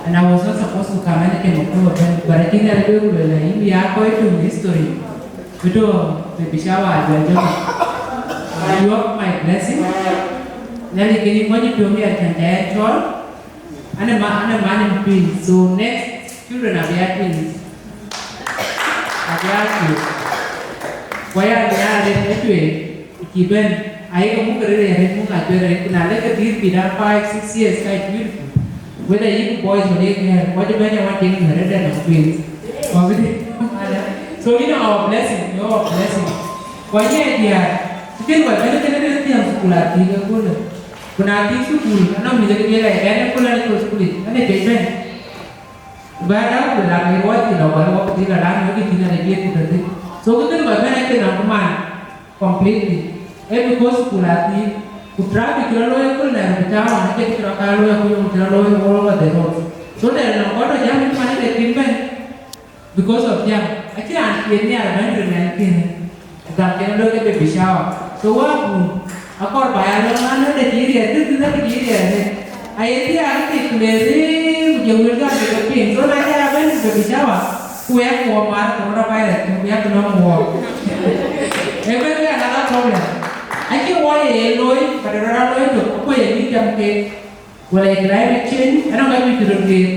And I was not supposed to come, ane cï muk tɔ̈ ëbɛ̈n. But I think that I will, uh, in the art of history. Bï tɔ̈, bï bï shower jɔ jɔ. Ah, you have my blessing. Nhialic kën yï mɔ̈ny tɔ̈ mi acän ca ya cɔl. Ane ma, ane man in twins. So next children are their twins. Are their twins. Waya ni are ne twe ki ben. Aye ka muk rere ya muk a twe re. Kuna le ka dir bi da five, six years ka beautiful. Whether you boys or you girl, what you mean, what you mean, red and twins. So you know our blessing, your blessing. Kwa ye dia, kile kwa kile kile kile kile kule. Kuna thïn thukul, anɔŋ mïth ke diël aa bɛ̈n ë kul, ane thukul, ane cuec bɛ̈n. Bä raan ku lam ë ruɔɔc thïn, lɔ bä ruɔɔk thïn, lɔ lam ë kë thïn, ane diëëth ku tɔ̈ thïn. So, kë thïn kɔc bɛ̈n acïn nɔm ku man completely. Ee because thukul aa thïn, ku traffic cï rɔt looi ëkööl Nairobi town, acïn kë cï rɔt kaŋ looi, ku yom cï rɔt looi all over the road. So, there nɔm kɔc tɔ̈ jam ë man ë ke thïn bɛ̈n. Because of jam, acïn raan cï nhiaar bɛ̈n rin ɛn kënë, gam cïn looi ke baby shower. So wäär kun, akɔɔr ba ya lɔ ŋa nɔ̈k de cï riɛɛr, kë thïn ke cï riɛɛr ënë. Aye thiaak ke ku le rëër, ku jɔ wël gam ke ke piŋ. So na cä ya bɛ̈n baby shower, ku yak wɔ maar coronavirus, ku yak nɔm wɔ. Ee bɛ̈n ke another problem. Acï wɔ ye looi, but rɔt a looi tök, ku ye bï jam kek. Wala ye climate change, anɔŋ ka juëc röt geer.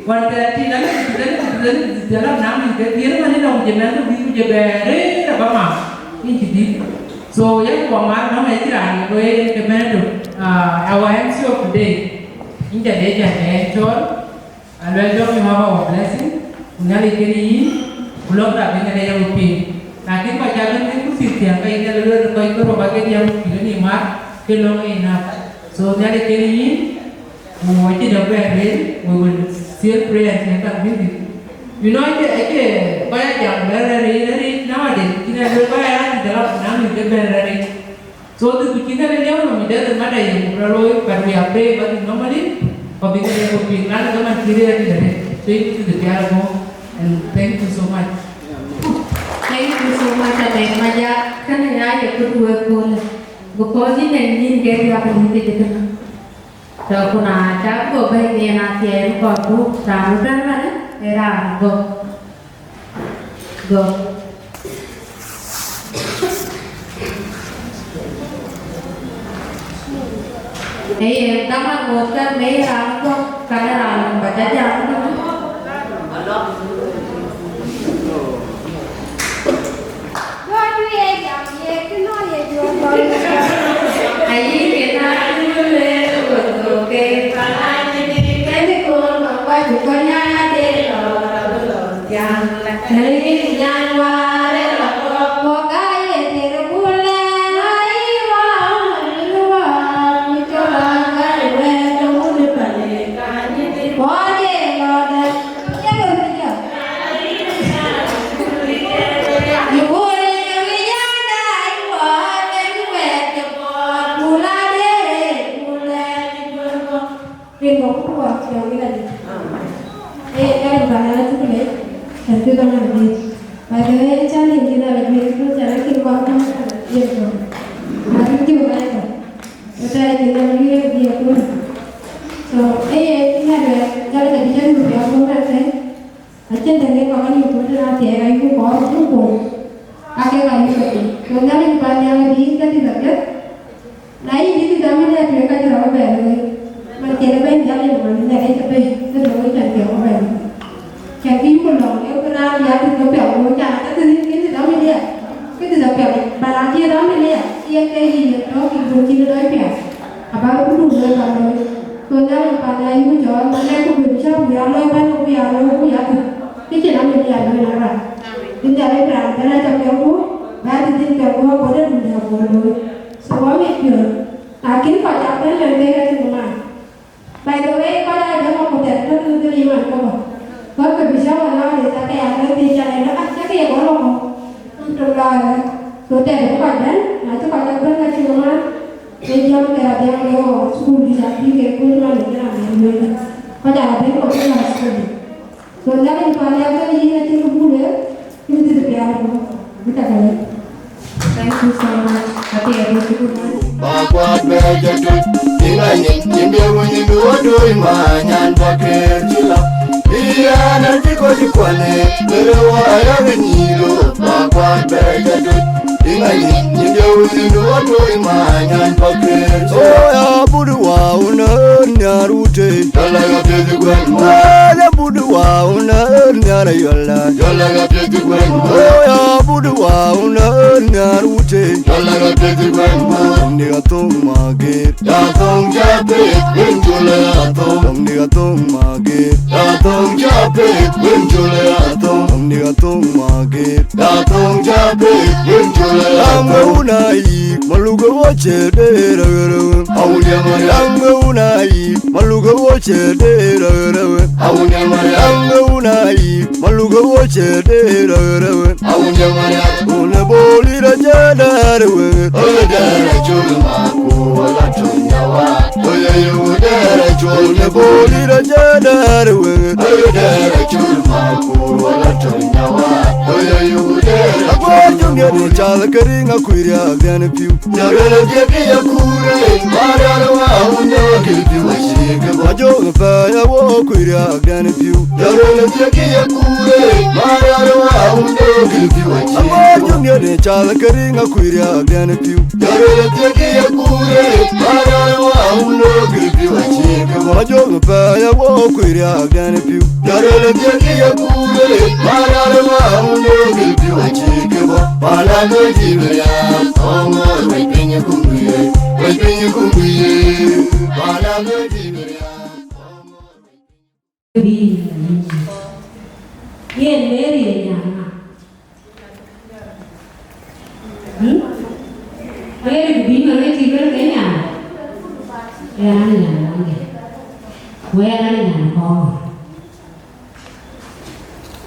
One thirteen, anɔŋ ku tëden, ku tëden, ku tëden, ku tëden, na mïth ke thiëër man, anɔŋ ku jɔ mɛnh ku bï ku jɔ bɛ̈ɛ̈r rëër aba mam, yïn cï dït. So, yen ku ba mar nɔm ë cï raan ye looi yen ke mɛnh tök, ah, our M C of today. Yïn ca dee ca dee cɔɔl, aluel jɔŋ you have our blessing, ku Nhialic kën yïn, ku lɔ̈k rap yïn ade yam piŋ. Na kën kɔc ca bɛ̈n ku thith thiäŋ, ka yïn ade lueel kɔc ke rou ba ke diäk ku pïïr ë nïïm mar, ke lɔ̈ŋ ë enough. So, Nhialic kën yïn, ku acïn ë bɛ̈ɛ̈r rëër, we will still pray until God visit. You know, ëcë, ëcë kɔc aa jam bɛ̈ɛ̈r rɛ̈ɛ̈r rëër, rëër nowadays, cïn ë luel kɔc aa ya cï däk na mïth ke bɛ̈ɛ̈r rɛ̈ɛ̈r rëër. So, this ku cïn kënë liɛu nɔm, it doesn't matter ye muk rɔt looi, but we are praying, but normally, kɔc bï kënë ku piŋ, na lë ke man cï rëër rëër rëër. So, you need to be careful, and thank you so much. Thank you so much, Amen Majak. Kënë ya ye kut wek köölë. Because yïn en yïn ke diäk ku yïn ke jëkënë. Tɔ̈ ku na cak guɔ bɛ̈ny yen athiɛɛi kɔɔrku, raan ëbɛ̈n ëmënë, ee raan gɔ̈k. Gɔ̈k. Ee yen, dhaman ŋoot kɛn, ee raan gɔ̈k, kɛn raan ba ca jam. Ayï kën a cuk le wël, ke Wɔ cɔl Giladi. Ee, ɣɛn bä na cuk lec, cän bï bä na bï. By the way, cä lec Giladi bï röt cän akïn kɔn kɔn yen kɔn. Na bï jɔ bä kɔn. Wëta ye Giladi bï röt bï akun. So, ee, yen cï ŋa luɛɛl, jɔl ka bï jɔl bï akun kan kën. Acïn dɛ̈ ŋic kɔc anïm ku tënë athiɛɛk ayï ku kɔɔr ku kuöŋ. Ake ka yï ke piny. Ku Nhialic pan nhial adï ke dhil apiɛth. Na yïn cï dhil dɔm ënë atueŋ ka cï rɔt bɛ looi. Man cïn ë bɛ̈ny Nhialic man ë Nhialic ke bɛ̈ny ke looi cän piɛth ku bɛ̈ny. Cän kï yï ku lɔ̈ŋ ë ku raan ya dhil ke piɛth ku can ke dhil kï dhil dɔm ënë ya. Kï dhil apiɛth. Ba raan cï dɔm ënë ya. Yen ke yï ye tɔ̈ kï ku cïn ë dɔc piɛth. Abä röt ku duk looi pan looi. Ku Nhialic pan ya yï ku cɔɔl, na lɛ̈k ku bï cä ku ya looi pan ku ya looi ku ya thïn. Kë cïn amïth ya looi na raan. Bï Nhialic raan bɛ̈n a cä piɔ̈u ku, bä dhil dhil piɔ̈u ku, ago dɛ dun dɛ ago looi. So wɔ mit piɔ̈ɔ̈th. Na kïn kɔc ca bɛ̈n lɛ̈k kek acïn man. By the way, kɔc aa bɛ̈n kɔ̈k ku tɛ̈t tɔ̈ dhil dhil yï man kɔ̈k. Kɔc ke bï cä wä lɔɔr ë thakë ya looi bï ca lɛ̈k lɔ, ah, cä ke ye gɔl kɔ̈k. Am tök lɔɔr ë. So tɛ̈t bï kɔc bɛ̈n, na cï kɔc ca bɛ̈n ka cïn man. Ke jam ke adhiaŋ ke ɣɔn thukul dït abï ke kööl man ë jam ë lueel. Kɔc aa bɛ̈n kɔc ke la thukul dït. So Nhialic pan ya ke yïn acïn kë buk lueel, yïn dhil piaar ku bï tak alec. Thank you so much. Happy Eid to you. Ba kuat bɛ jɛ tut, inga nyin, nyin de wun nyin du wa doi ma nyan ba ker chila. Iya na ti ko ti kwane, bere wa ya ni lo, ba kuat bɛ jɛ tut. Inga nyin, nyin de wun nyin du wa doi ma nyan ba ker chila. Oh ya budu wa una nyar ute. Yalla ga pezi gwen mo. Wa ya budu wa una nyar yola. Yalla ga pezi gwen mo. Oh ya budu wa una nyar ute. Yalla ga pezi gwen mo. Ni ga tong ma ger. Ya tong ja pezi gwen jola ya tong. Ni ga tong ma ger. Ya tong ja pezi gwen jola ya tong. Ni ga tong ma ger. Ya tong ja pezi gwen jola ya tong. Anga una yi. Maluga wache dera wera. Awunya mari. Anga una yi. Maluga wache dera wera. Awunya mari. Anga una yi. Maluga wache dera wera. Awunya mari. Una boli ra jada wera. Oya dera chulu maku wala tunya wa. Oya yu dera chulu. Una boli ra jada wera. Oya dera chulu maku wala tunya wa. Oya yu dera. Agwa jungeni chala keringa kuiria gani piu. Jarele dieki ya kure, mararo wa undo gilpi wa shike bo. Ajo pa ya wo kuiria gani piu. Jarele dieki ya kure, mararo wa undo gilpi wa shike bo. Ajo ngene chala keringa kuiria gani piu. Jarele dieki ya kure, mararo wa undo gilpi wa shike bo. Ajo pa ya wo kuiria gani piu. Jarele dieki ya kure, mararo wa undo gilpi wa shike bo. Pala no jiberia, omor we pinye kumbuye, we pinye kumbuye. Pala no jiberia, omor we pinye. Yen Mary e nyan ŋa? Hmm? Mary ku bï ŋa ŋa cï bɛ̈n ke nyan? Yen an nyan ŋa? Wek an nyan kɔŋ.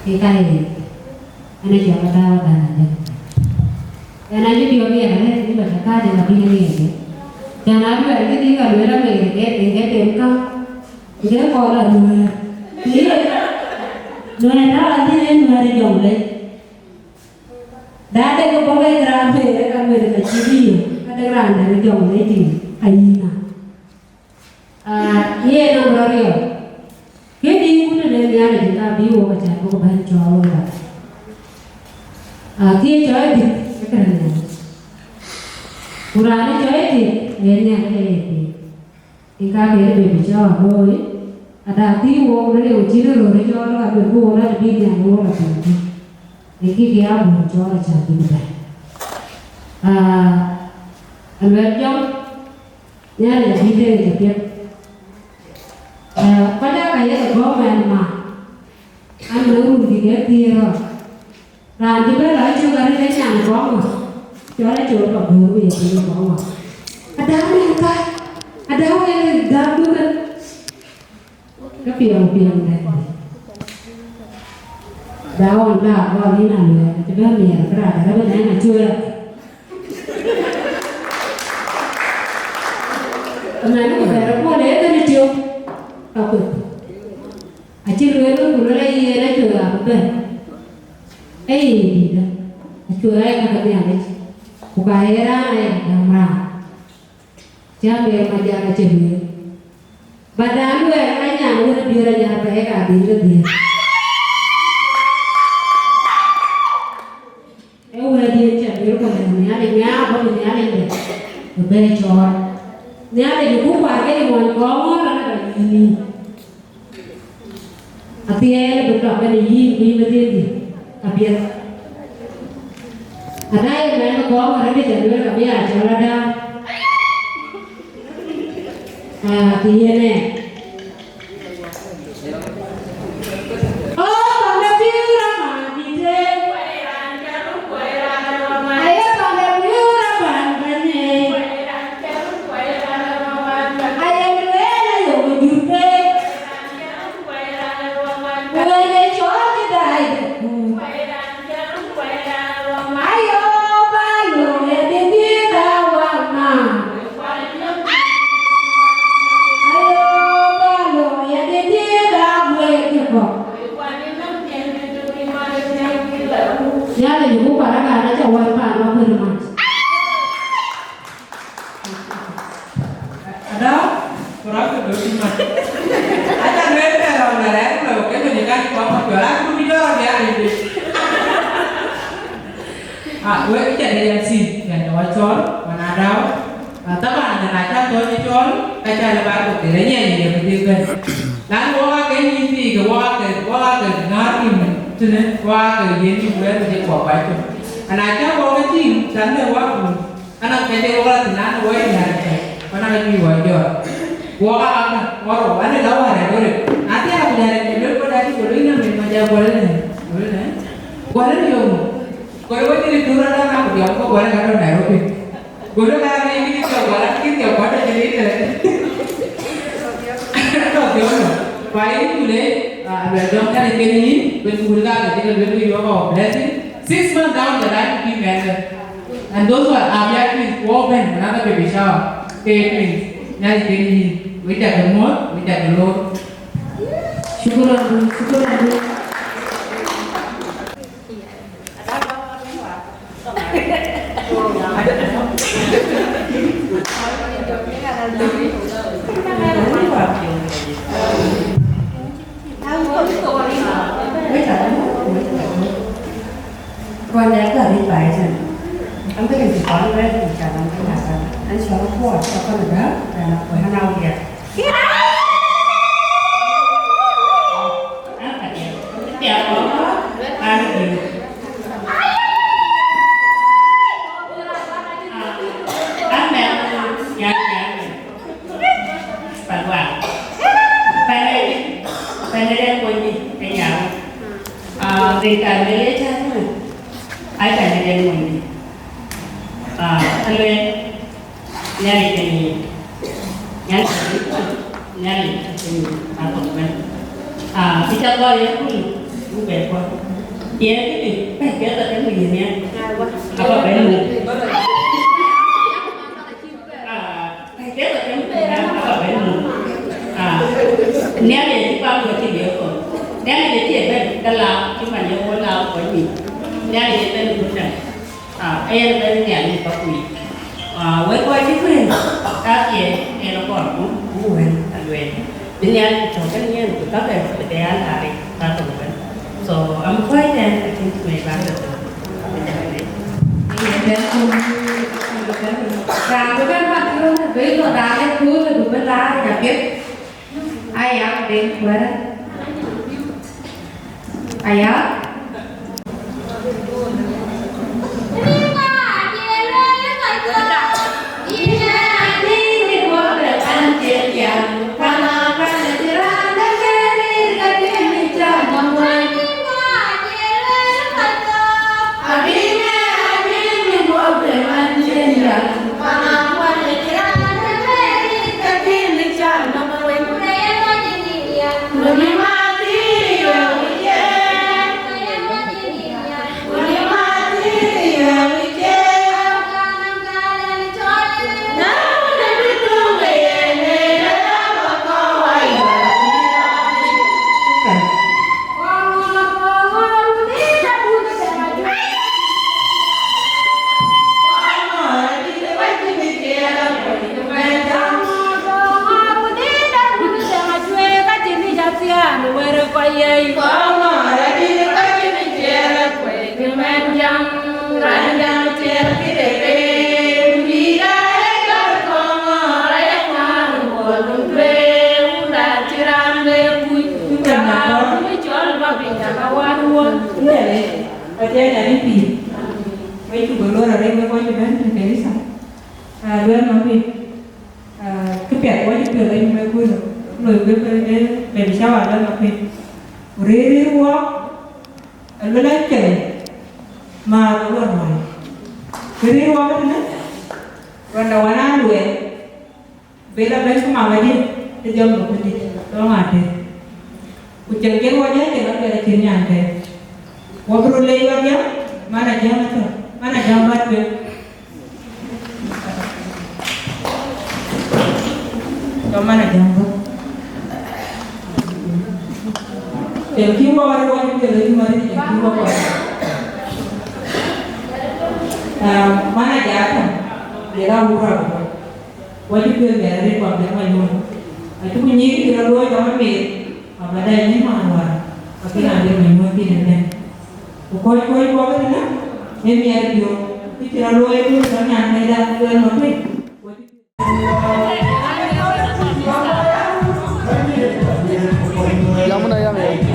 Ke ka ye, an acɔk Adau Adan Ajak. Ɣɛn acï diɔ̈k yen arëët, bï ba cä kääc ë ka bï ŋiɛc. Cän aluɛɛl kë dï ka lueel America, ke ke tem käŋ, ke kɔɔr la Nuɛɛr. Nuɛɛr na la dhil en Nuɛɛr ë Jɔŋlei. Da dek bɔ̈ ke raan America, ka lueel ka cï bï yök, ka dek raan dɛ̈ ë Jɔŋlei tïŋ, ayï ŋa? Ah, yen nɔm rɔt riɔ̈ɔ̈k. Këdï wun ë Nhialic ka bï wok acan bï ku bɛ̈n cɔɔl wok bä. Ah, kë cɔɔl dït ë kënë Nhialic. Ku raan ë cɔɔl dït ë Nhialic ë ye piny. Ë ka ke ë bï cɔɔl looi, ada bï wok rɔt ë wok cïn röör ë cɔɔl ka bï ku wok rɔt bï Nhialic wok la piny. Ë kï ke abun cɔɔl acan bï ku bɛ̈n. Ah, aluɛɛl jɔŋ, Nhialic abï tëëk ë piɛth. Ee, kɔc aa ka yeth ë gɔ̈ɔ̈r mɛɛn ma, an, në run dït ë thiëër rɔt. Raan cï bɛ̈n lɔ cök arëët ë nyan gɔ̈ɔ̈r ŋö? Cɔl acol ka böör ku ye piny gɔ̈ɔ̈r ŋö? Ada mɛn ka, ada wek dap dukan. Ke piɛŋ piɛŋ dɛ. Da ɣɔn da gɔl yïn aluɛɛl, cï bɛ̈n miɛɛr kërac, arëët ë nyan acol. Ëmɛn ku bɛ̈ɛ̈r ë puɔl ë kënë tiök. Akueth. Acï lueel ku lueel aye yen acuɛɛr abï bɛ̈n. Ee ye dïïtë, acuɛɛr aye ka ke Nhialic, ku ka ye raan aye gäm raan. Cä Amer Majak acï lueel. Ba dan luɛɛl ë nyan wën ë diëër anyar pɛɛi ka dhil ke dhiëër. Ee wɛ̈ɛ̈t diëër cä lueel ku lɛ̈k Nhialic, nhiaar bɔ̈ bï Nhialic lɛ̈k, bï bɛ̈ɛ̈i cɔɔl. Nhialic ë buk kuar ke ye muɔny kɔɔr ŋɔ̈ɔ̈r ënë ka yïn yïn. Athiɛɛn bï tɔ̈ kenë yïn ku yïn bï dhiëëth yïn apiɛth. Ana ye mɛn kɔɔr ŋɔ̈ɔ̈r ënë cä lueel ka bï aa cɔl ada. Aa, kë yen ë. Oh, panda pïïr aman dït ë. Aye panda pïïr aman bɛ̈ny ë. Aye lueel aye wä jur ë. Wël ë cɔl kë daai dë. Ayo, ba lo, ya dï dï da wa ma. Ayo, ba lo, ya dï dï da we dï ko. Ya le yugu para ka na cha wa pa ma ku ma. Ada, kurang ke doi cuma. Aca lueel ke rɔɔk na rɛɛk lɔ, ke döny kan kɔn kɔc jɔl, a duk jɔl ya ni döny. Ah, wek cɛ de yɛn sin, yɛn de wa cɔl, man Adau. Ah, taban, na ca tɔ̈ ni cɔl, ka ca le bar ko kere yɛn ye bi dek ben. Lan wok ake ni ti ke wok ake, wok ake ŋaar ni men, tene, wok ake yen ni wɛɛr de kɔ ba cɔ. Ana ca wok ke ti, tan de wok. Ana kɛc de wok la thin an woi diäär kɛc, ku ana kɛc wïc wɔ jɔt. Wok aa ka, wok rou, ani la wärɛ wärɛ. Na thiaak ku diäär kɛc lol ku da cï ku loi na min ma ja guɔl ne, guɔl ne. Guɔl ne yom. Guɔl wä cï ri dur ada na ku diɔm ko guɔl ka tɔ Nairobi. Guɔl ka ni ni thiaak guɔl, ki thiaak guɔl de ni de. Tɔ thiaak no. Ku aye ku le, a, a luel dɔm ka de keni, ben ku ka de ka luel ku yom our blessing. Six months down the line, we married. And those who are, are yet twins, wɔ bɛ̈n, another baby shower, ke twins. Nhialic keni yïn, we cak ke muɔ̈th, we cak ke loor. Shukran, shukran. Rwanda ya gari bai tena. Ambe ni kwa ni bai ni cha na kwa na sana. An shwa kwa kwa kwa na da na kwa na uya. An ka dia. Dia kwa kwa. An dia. An me ya ya. Pagwa. Pale, pale ya kwa ni ya. Ah, de ka me ya cha. Ai ka ne den muɔnyde. Ah, aluel, Nhialic keni yïn. Nhialic keni yïn. Nhialic keni yïn. Athok ëbɛ̈n. Ah, kë ca gɔl ye kul, buk bɛ kuɔth. Ye këdï, bɛ̈n keth atem ku yïn nhial. Aba bɛ̈n muk. Ah, Nhialic acï pam wek cï diëër kɔn. Nhialic acï ëbɛ̈n ke la, cï man ye wɔ la kɔc yiic. Nhialic ëbɛ̈n ë gut tɛ̈n. Ah, ee yen ëbɛ̈n Nhialic ë pakuc. Ah, wek kɔc cï kuëën, ka thiëëc en ë kɔn ku, ku wël alueel. Bï Nhialic tɔ̈ kenë yen, ku kakë bï de an, laaric ka thok ëbɛ̈n. So, am kɔc tɛ̈n, I think may bäk tɔ̈ thïn. Raan bï bɛ̈n mat yöŋ, bï lɔ daal ë kööl, bï bï laar ë apiɛth. Aya, ben kuɛ̈rë. Aya. Wadiɛ̈, yɛn ë pïïr, wek cuk bï lor arëk wek kɔc cï bɛ̈n tënë kanitha. Ah, luɛɛl nɔm piny. Ah, këpiɛth wɔ cï piɔ̈ɔ̈th anyï wek kuöl, loi wek ë baby shower luɛɛl nɔm piny. Ku rëër rëër wɔɔk, aluel acïn, ma ke wär wai. Ku rëër wɔɔk ëtënë, rɔnda wän aa luɛɛl. Bï la bɛ̈n ku mama dït, të jɔm bï ku dït, tɔŋ atëër. Ku cïn kën wɔ jɔ cïn abɛ̈n acïn nyan kë. Wɔ bï röt leec wɔ jam, man a jam atɔ̈, man a jam bä tueŋ. Jɔ man a jam bä. Cïn kï wɔ wär wɔ jɔ piɛth acï man dït, cïn kï wɔ wär. Ah, man a jam atɔ̈, bï la wur abä. Wɔ cï piɔ̈ɔ̈th bɛ̈n arëët ku abï Manyuɔ̈ɔ̈n. Acï ku nyïïr cï rɔt looi tɔ̈ ë Mïr, abä dai nyïïr man wäär, akïn abï Manyuɔ̈ɔ̈n thïn ëbɛ̈n. Ku kɔc kɔc bɔ̈ ëtënë, ë miɛt piɔ̈u, kë cï rɔt looi ë tɔ̈ nyan këda luɛɛl nɔm piny. Yam na yam ya.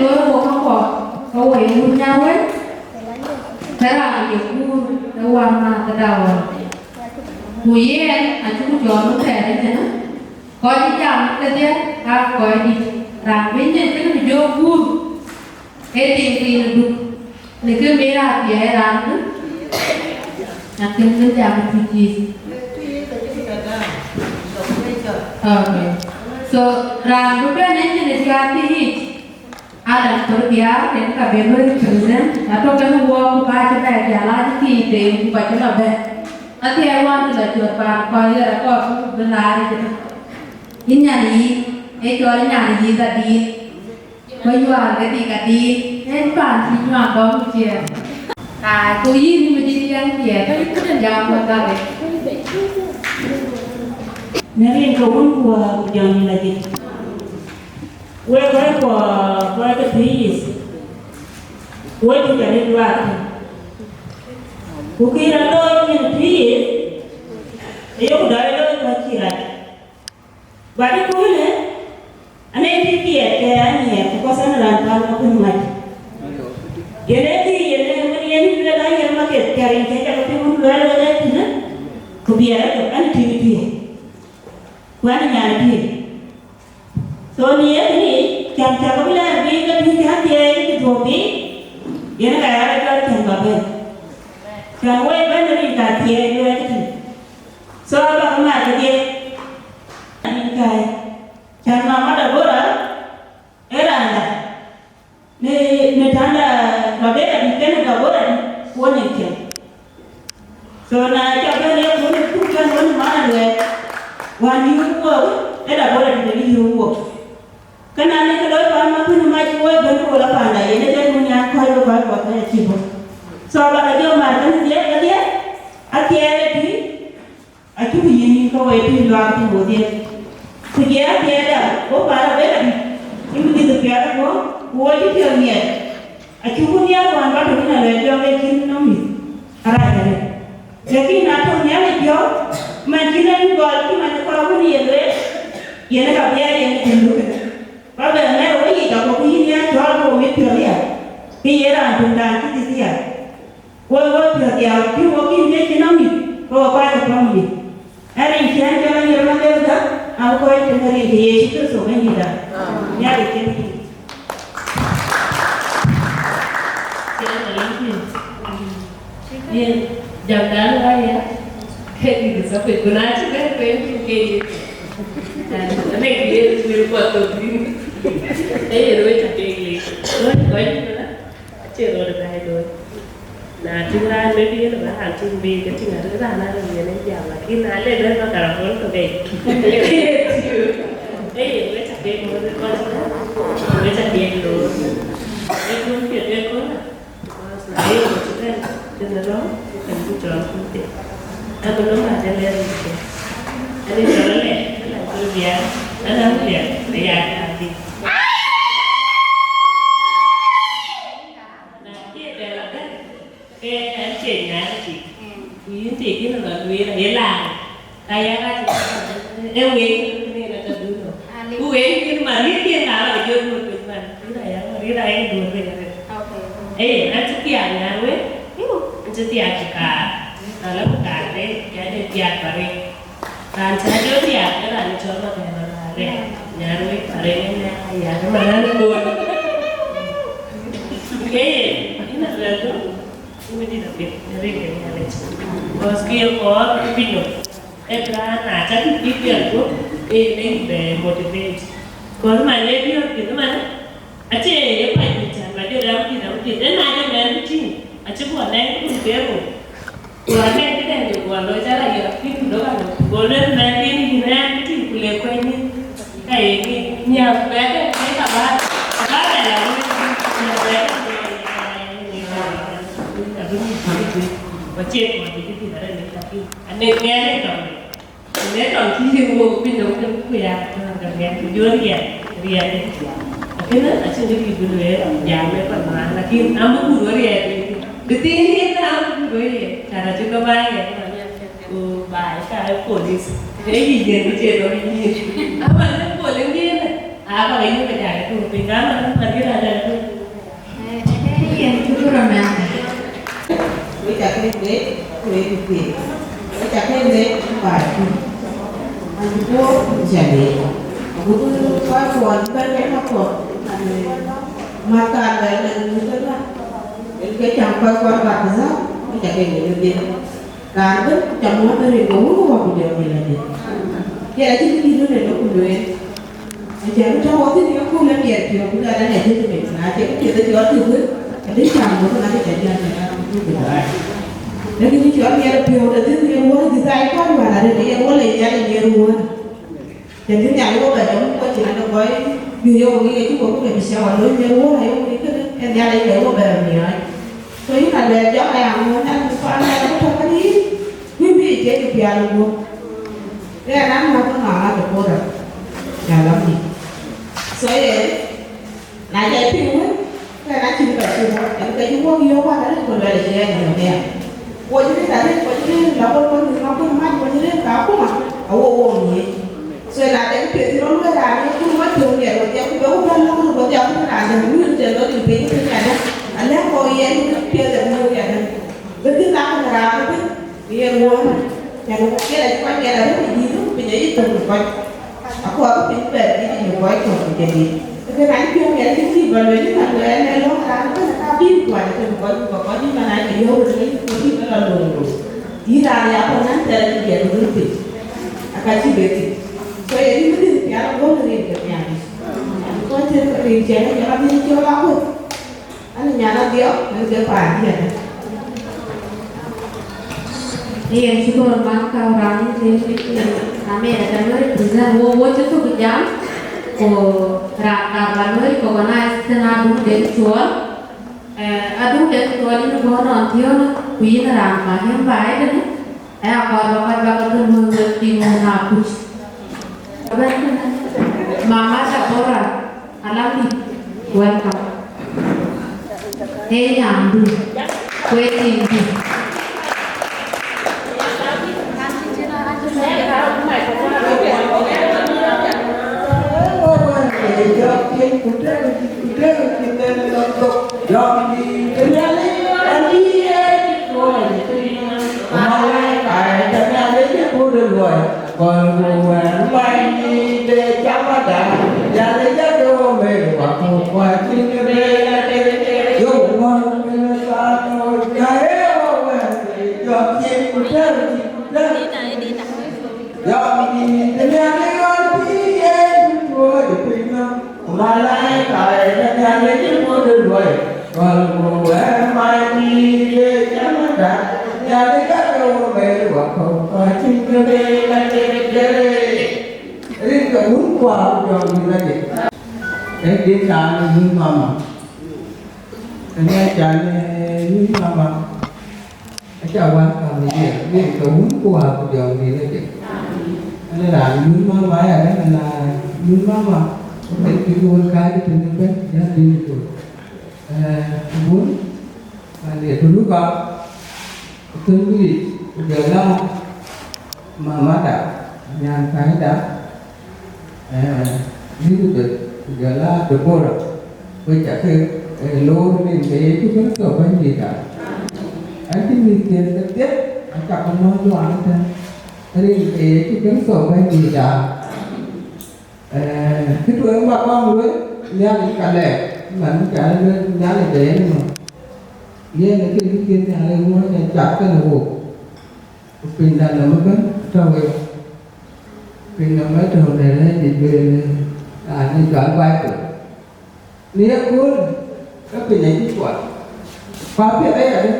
Lor wo ka kɔk, ka wo ye mut nya wën, ka raan ye kuur, ka wä ma ka da wä. Ku yen acuk cɔɔl ëtɛ̈ɛ̈n ëtënë, kɔc cï jam kedhie aa kɔc dït, raan bï nyin kënë bï jɔ guur, ee tiŋ piny ë duk, në kë mïr athiɛɛi raan ëbën, akën bï jam ë Tuïc yic. Okay. So, raan bï bɛ̈n ë nyin ë tiaar thïn yic, Alan Thor Biar, yen ka bï luɔi represent, atɔ̈ kenë wɔɔk ku ka cï bɛ dial acï thii teem ku ka cï lɔ bɛ̈n. Athiɛɛi wään cï lɔ cuɔt paan kɔc ɣer akɔɔr ku bï laar ë cï tök. Yïn nyan yï, ee cɔl nyan yï ka diit. Ku yuaar ke dik adït, en paan cï nyuak gɔ̈k ciɛɛr. Aa, ku yïn mïdït yɛn ciɛɛr, jam wä gak. Në rin ke Wun ku Wät ku Jɔŋdït Lajik. Wek kɔc kuɔ kɔc ke Tuïc yic, wek cï jɔ röt luaak tïŋ. Ku kë rɔt looi nyin Tuïc yic, ë yok dɔc looi kɔc cï rac. But ëköölë, anɛn kë kiɛɛt ke anyiɛɛr ku kɔc an raan paan Makuëny Mac. Yen ee kë yen ee wën yen lueel an yen Maket cä rin ke jam piny wun luɛɛl wek ee tënë, ku biɛɛr ëtök an tïŋ tïŋ, ku an nyan tïŋ. So në ye kënë, cäŋ cä bï lɛɛr bï ke tïŋ cä thiëëc bï dhuɔ̈k bï, yen ka ya rɔt cɔl cäŋ bä bɛ̈n. Cäŋ wek bɛ̈n rin ka thiëëc luɛɛl tïŋ. So abä ke mac kedhie. Rin kai. Cän mama Debora ee randa në, në tanda Rabeka dït kenë Debora dït, won en cieŋ. So na cä bɛ̈n ye kun ë puk kɛn wën man luɛɛk, wän yï wuɔɔk, ee Debora dït en yï wuɔɔk. Kënë anë ke loi paan Makuëny Mac woi bɛ̈n ku la panda yen ë tek mun yan kɔc wek kɔc kuɔ ke cï bɔ̈. So bä ke jɔ mar kenë dhiëëth kedhie, athiɛɛi ë tïŋ, acuk yïn yïn ke woi tïŋ luaak tïŋ wodhie. Ku jɛ athiɛɛida, wo paan Rabeka dït, yïn bï dhil piath ë kuɔ̈u, ku wo cï piɔ̈ɔ̈th miɛt. Acuk wun nhiaar wään bä tök yïn aluɛɛl jɔŋ ë cïn nɔm mïth, arac arëët. Lakin na tɔ̈ Nhialic piɔ̈u, man cïn en gɔl cï man ë kɔɔr wun ye lueel, yen ë ka bï aa yen ë jël wek. Ba bɛ ŋɛ̈r ë weyiic, ago bï yïn ya cɔɔl ke wo mit piɔ̈ɔ̈th ya, ke ye raan töŋ raan cï dhil ya. Woi, woi piɔ̈ɔ̈th ya, cï wo kïn ke cïn nɔm mïth, ke wo kɔc ke family. Ë rin cï an cɔl Anyira Magelda, an kɔc tënë rin ke Yecu Kërtho Bɛ̈nydïïtda. Nhialic cïn pïïr. Cïn an lɔ pïïr. Yen, jamdan wä ya, ke dït ë thapit, ku na cï bɛ̈n kuenydu ke ye. Ane ke ye kueer kuɔth thok thïn. Ee yen wec akek leec. Wec kɔc Acie rɔt ë bɛ̈ɛ̈i looi. Na tïŋ raan maybe yen ëbɛ̈n raan tïŋ bï ke tïŋ arëët raan arëët yen ë jam, lakin na le bɛ̈n ba karabol ke bei. Ee yen wec apiɛth looi ë kɔc ëbɛ̈n, wec apiɛth looi. Ee duön piɛth ee kɔn. Because na ye kɔc ëbɛ̈n tënë rɔ̈m, ke kën bï cɔl kun piɛth. Abï nɔm raan de lɛɛr yic ke. Ani cɔl alɛ, ala cɔl biaar, ala biaar, aya ka bï. Na cie dɛl abɛ̈n, ke ɛn cie nyaai tik. Ku yïn tik yïn ë lɔ lueel aye laar. Ka ya ka tik. Ee wek yïn kënë yen atɔ̈ dhuk nɔm. Ku wek yïn Maria kien ka ba jɔ duöör piny man. Yïn aya Maria aye duöör piny arëët. Ee, an cï thiaak nyar wek. An cï thiaak cï kaar. Na la ku kaar de, ya de thiaak ba rek. Raan cä jɔ thiaak ë raan cɔl Mathɛɛr Arɛk, nyar wek Arɛk ënë aya ke man an koor. Ee, yïn Arɛk do, yïn ë dït apiɛth në rin ke Nhialic. Because kë ye kɔɔr ë piny nɔm, ee raan na cä dït bï piɛth guöp, ee, ee bɛ motivate. Because man ye diɔ̈ɔ̈r piɛth man, Acie ye kuany ku cän ba jɔ ram dït, ram dït. Ëna jɔ mɛn bï tïŋ, acï guɔ nɛn kun ke rou. Guɔ nɛn këdɛn jɔ guɔ looi, cä la yɔ̈ɔ̈k pïïr ku dɔ̈k alɔ. Guɔ lueel mɛn bï yïn rɛ̈ɛ̈r bï tïŋ ku le kuany ni. Ka ye ni nhiam bɛ̈ɛ̈r bɛ̈n ke ka ba, ka ba bɛ̈n la wun, nhiam bɛ̈ɛ̈r bɛ̈n ke ka ba, abï ni bï tïŋ. Ku acie kuany bï tïŋ arëët ni ka tïŋ. Anek ŋɛɛr ë tɔŋ. Në tɔŋ cï yïn wok piny nɔm ke ku ya tɔ̈ ke riɛl, ku jɔ riɛl, riɛl. Akënë acïn kë dït bï lueel, jam ë kɔc ŋuan, lakin an bï kut wä riɛl. Bï thiin yen an bï kut wä riɛl, cara cï ke baai yɛn. Ku baai ka ë police, ke yï yen bï cie dɔm yïn. Ama në police yen, aba ke yök ke jal ë tuŋ piny, ka ama në Maria jal ë tuŋ piny. Yen cuk rɔt mɛn. Wek ca kek wek, wek ku kueer. Wek Cak ke leec baai piny, an, Bor cä leec. Agut kɔc kuɔn bɛ̈n ke kakuɔn, an, mat kan bɛ̈n, an, ŋut ëlä, en ke cam kɔc kuɔn Barkazal, ke cak ke leec wedhie. Raan ëbën cam wän rin ke wun wä ku jɔ mil adï. Ke acïn kë dït wën ë lok ku lueel. Acie kë tɔ̈u wɔ thïn ë kööl ë miɛt piɔ̈u, ku jɔl a lɛc thïn piny, na cie kë piɛth ë cɔl tök, adï cam bɔ̈ thïn adï cä jam në raan bï bï dhai. Lakini cɔl miɛt piɔ̈u de thïn yen wɔ dï dhai kɔn wän arëët yen wɔ lec Nhialic yen ruɔ̈ɔ̈n. Tën thïn Nhialic wɔ bɛ jɔm kɔc cïn adï kɔc bï yök ŋic acï kɔ̈k ke bï cä wä looi yen wɔ ayök ŋic kënë, ee Nhialic le wɔ bɛ miɔɔc. So yïn a luɛɛl jɔk aya ŋuɔ̈n an, bï paan aya bï tɔ̈ kënë yïn, bï bï ë ciɛc ë pial ë guöp. Ɣɛn an, ŋäth ë mama de Kora, ya lɔ mïth. So, ye, na jai piŋ wën, ke ɣɛn acïn kɔc cï wɔ, ɣɛn ke cï wok yöök wän arëët ku luɛl acï ɣɛn yök aya. Wo cï rëër arëët, wo cï rëër la wok wën nïn ŋɔk wën mac, wo cï rëër ka akuma, awo wo ŋiëc. So, na de piɛth rɔt wën raan ye kun wä töŋ miɛt, wo dhiak ku bɛ wo bɛ̈n lɔ̈k röt, wo dhiak ku raan de wïïr tëë lɔ rin piny piny adä. Alɛ̈k kɔ̈k yen piɛth ë wïïr adä. Bï dhil aa kën raan ëbën. Ye ŋuɔ̈ɔ̈n, cän ke la cï kɔc ŋiɛc arëët ë dïït, piny ayï thök ë kɔc. Akɔɔr piny bɛ̈ɛ̈r dït ë kɔc kɔ̈k ku jadït. Ke na cï piɔ̈u ŋiɛc cï dïït bä lueel, yïn a lueel në lɔ̈ŋ raan ëbën ë ka bï kuany ëtën kɔc ku kɔc yïn man acï yöök röt ke yïn kɔc yïn ë lɔ lööŋ röt. Yïn raan ya kɔc nän thɛɛr acï biɛt röt piny. Aka cï bɛ thïn. So ye yïn bï dhil pial agɔ̈ɔ̈r rin ke Nhialic. Kɔc thïn rin ciɛɛŋ ë jɔl adhil cɔl akuc. Ani nyan adhiɔk, ni ke paandiɛn. Yen shukran man ka rani ke ke na me da kan wari present wo wo che to jam ko ran ka ban wari ko organize tena du den chual. Eh, adu den chual ni go non tion ku yin ran ka hem ba ai den. Aya kɔɔr ba kɔc ba ke thöl wëu wek tiiŋ wën aa kuc. Mama Deborah, Alamdït, welcome. Ee nyandu, ku ee tiiŋdu. Rin ke wun kuaar ku jɔŋdït lɔ jek. Ee din raan ë wun mama. Ke ŋiɛc an, ee, wun mama. Aca wän kam ë diɛɛr, rin ke wun kuaar ku jɔŋdït lɔ jek. Ɛn raan wun mama ya, ɛn na wun mama. Ke kï wun kääc tënë bɛ̈n, ya din ku. Ee, wun, man ye tuluka. Thöl Luic, ku jɔl a mamada, nyan kääcda, eh, Elizabeth, ku jɔl a Deborah, wek ca ke, eh, loor rin ke Yecu Kërtho Bɛ̈nydïïtda. An cï mïthken kedhie, aca ke mɔ̈ɔ̈c luaŋ ëtɛ̈n, rin ke Yecu Kërtho Bɛ̈nydïïtda. Eh, kë tueŋ bä kɔn lueel, Nhialic ka lɛɛr, man cä lueel Nhialic de yen ënɔɔnë. Yen ë kë bï cïn Nhialic ŋuɔ̈ɔ̈ny ë cath kenë wook. Ku pinynhom ëbɛ̈n tɔ̈ wei. Pinynhom ë tɔ̈ në rɛ̈ɛ̈c ë juëc, raan ë cɔl Baibul. Në ye köölë, ke piny acï cuɔl. Ku apiɛth aya dï,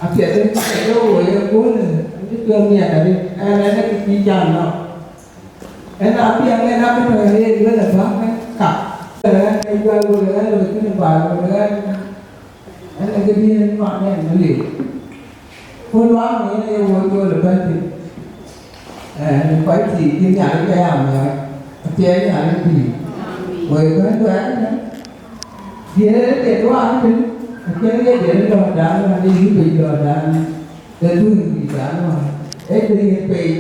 apiɛth ë cï ke wo ye köölë, acï piɔ̈u miɛt arëët, ɛn ɛn ë kë cï jam nɔm. Ɛn apiɛŋ ɛn abï tɔ̈ ye lueel ë bäk ë kak. Ɛn ë juɛl wo ye loi kënë baai wo ye, ɛn ë këdï ɛn man ɛn ë liu. Ku luaŋ yen aye wo col ëbɛ̈n thïn. Ɛn kɔc thii cï Nhialic ke ya miɔɔc, acie Nhialic pïïr. Woi bɛ̈n duɛɛr ëtɛ̈n. Diëër de duaar ëtɛ̈n, acie ye diëër lɔ̈ɔ̈rdan wään, ee yup yic lɔ̈ɔ̈rdan, de dhuëëŋ bïdan wään, ee de yen pei.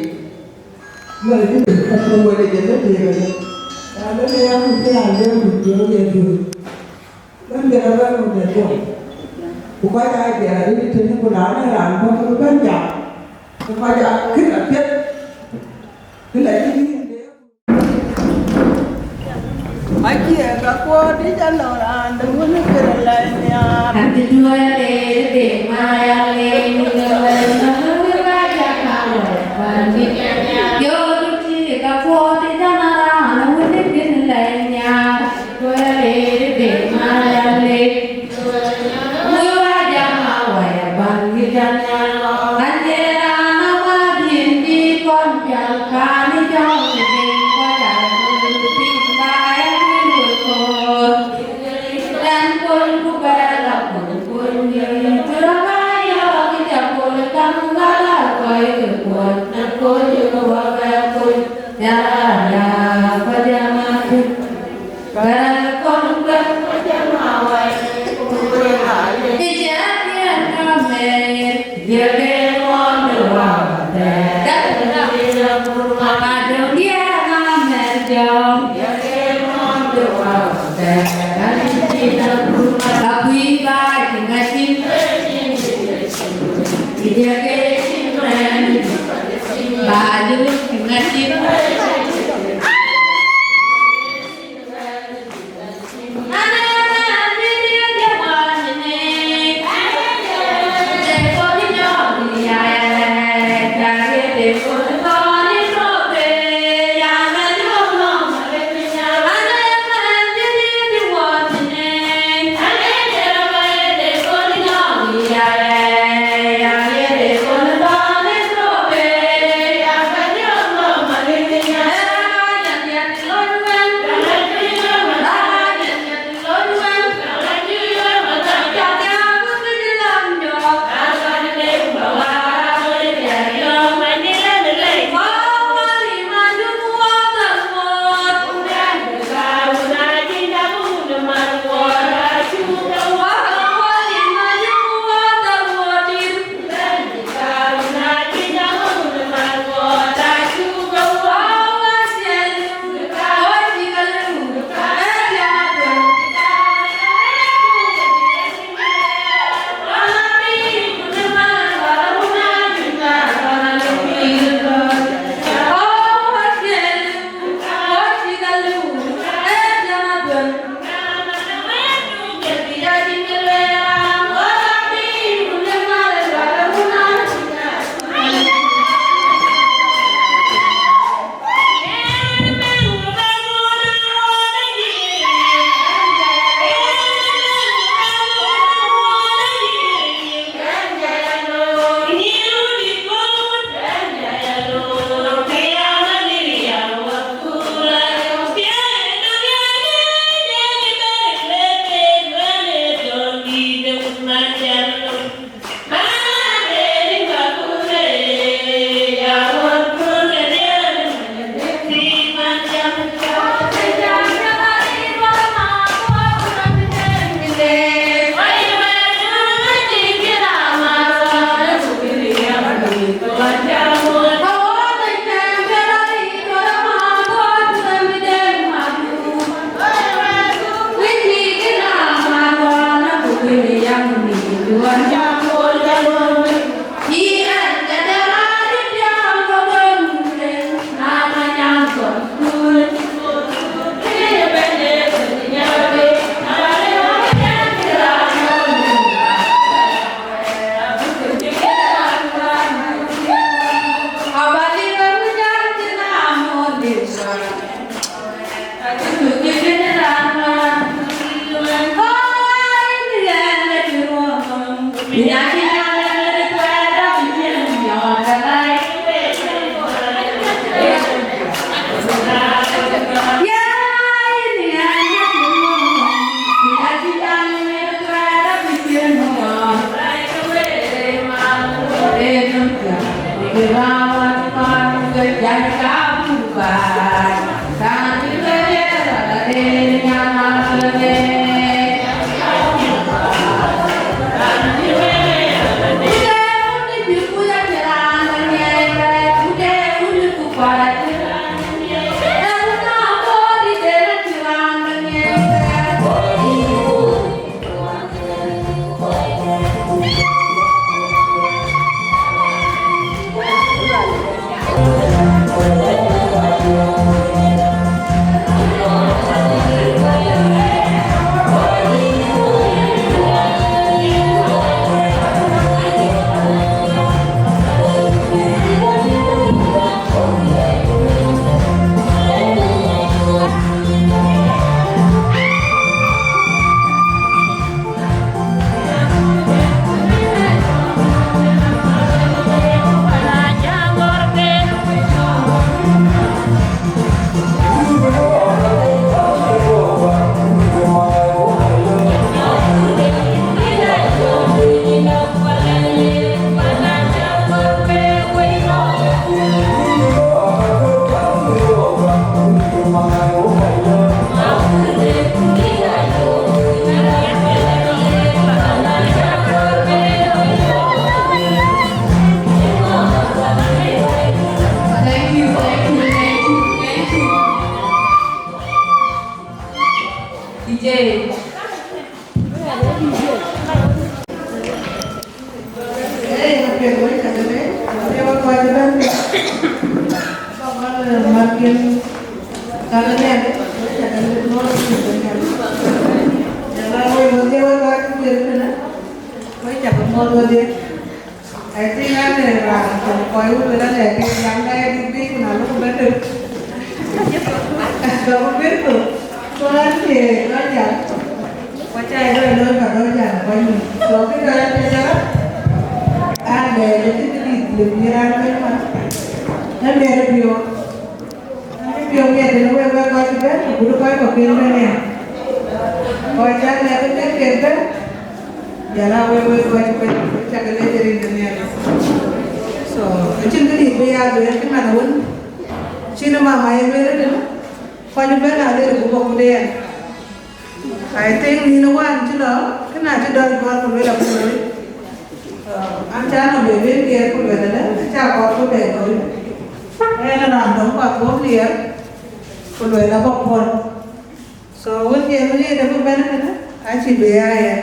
Nhialic cï pei, ka cï wɛ̈t ë jël ë diëër ëtɛ̈n. Raan de ya ku cï raan de ku cï ye dhuëëŋ. Bɛ̈n de rɔt bɛ̈n ku de dhuëëŋ. Ku kɔc aa diɛɛr arëët ëtɛ̈n, ku na ënɔŋ raan bɔ̈ ke bɛ̈n jam. Kɔc aa kënë apiɛth, kë la cï yïn de. Acie ka kuɔɔt ic anɔŋ raan de wën ë kërë lɛc nhiaar. An cï duɔ̈ɔ̈r ë de ma ya le ni de wën na wën wä ja ka wä. Wan bi yo du ti ka kuɔɔt ic anɔŋ raan de wën ë kërë lɛc nhiaar. Duɔ̈ɔ̈r ë de ma ya le. Martin, kala nɛn, wek cak ke muɔ̈th wek tënë. Jɔl a wek wedhie, wek kɔc cï guiir tënë, wek cak ke muɔ̈th wedhie. I think an ee raan tɔ̈ kɔc wën wek alɛ̈k ke jam dai dït biic, ku na lok bɛ̈n döt, dɔk bï thok. So an cie lɔ jam. Ku acä ye loi ka dɔ̈ jam kɔc nïïm. So kë dɔ̈ ya piɛth ëlä, an bɛ lɔ cïn kë dït lëu bï raan bɛ̈n man. Ë mɛr ë piɔ̈u. An bï piɔ̈u miɛt tënë wek, wek kɔc cï bɛ̈n, ku bï kɔc kɔ̈k kën bɛ̈n ëya. Kɔc cä lɛ̈k ke kën kën bɛ̈n, jɔl a wek, wek kɔc cï bɛ̈n, cä ke lɛc rin de Nhialic. So acïn kë dït bï ya lueel cï man awën cïn mama ye lueel ëtënë, kɔc bɛ̈n a ler ku bɔ̈ ku de yɛn. I think nïn ë wään cï lɔ, kënë acï dɔc bɔ̈ ku lueel abï loi. Uh, an cä nɔm bï ben diɛɛr ku lueel ëlë, acä kɔɔr ku bɛ loi. Ɣɛn raan dɔm ka thuɔ̈k diɛɛr ku lueel abɔ̈ puɔl. So wën yen wën yen dɛ̈ bï bɛ̈n kënë, acï bï ya yen.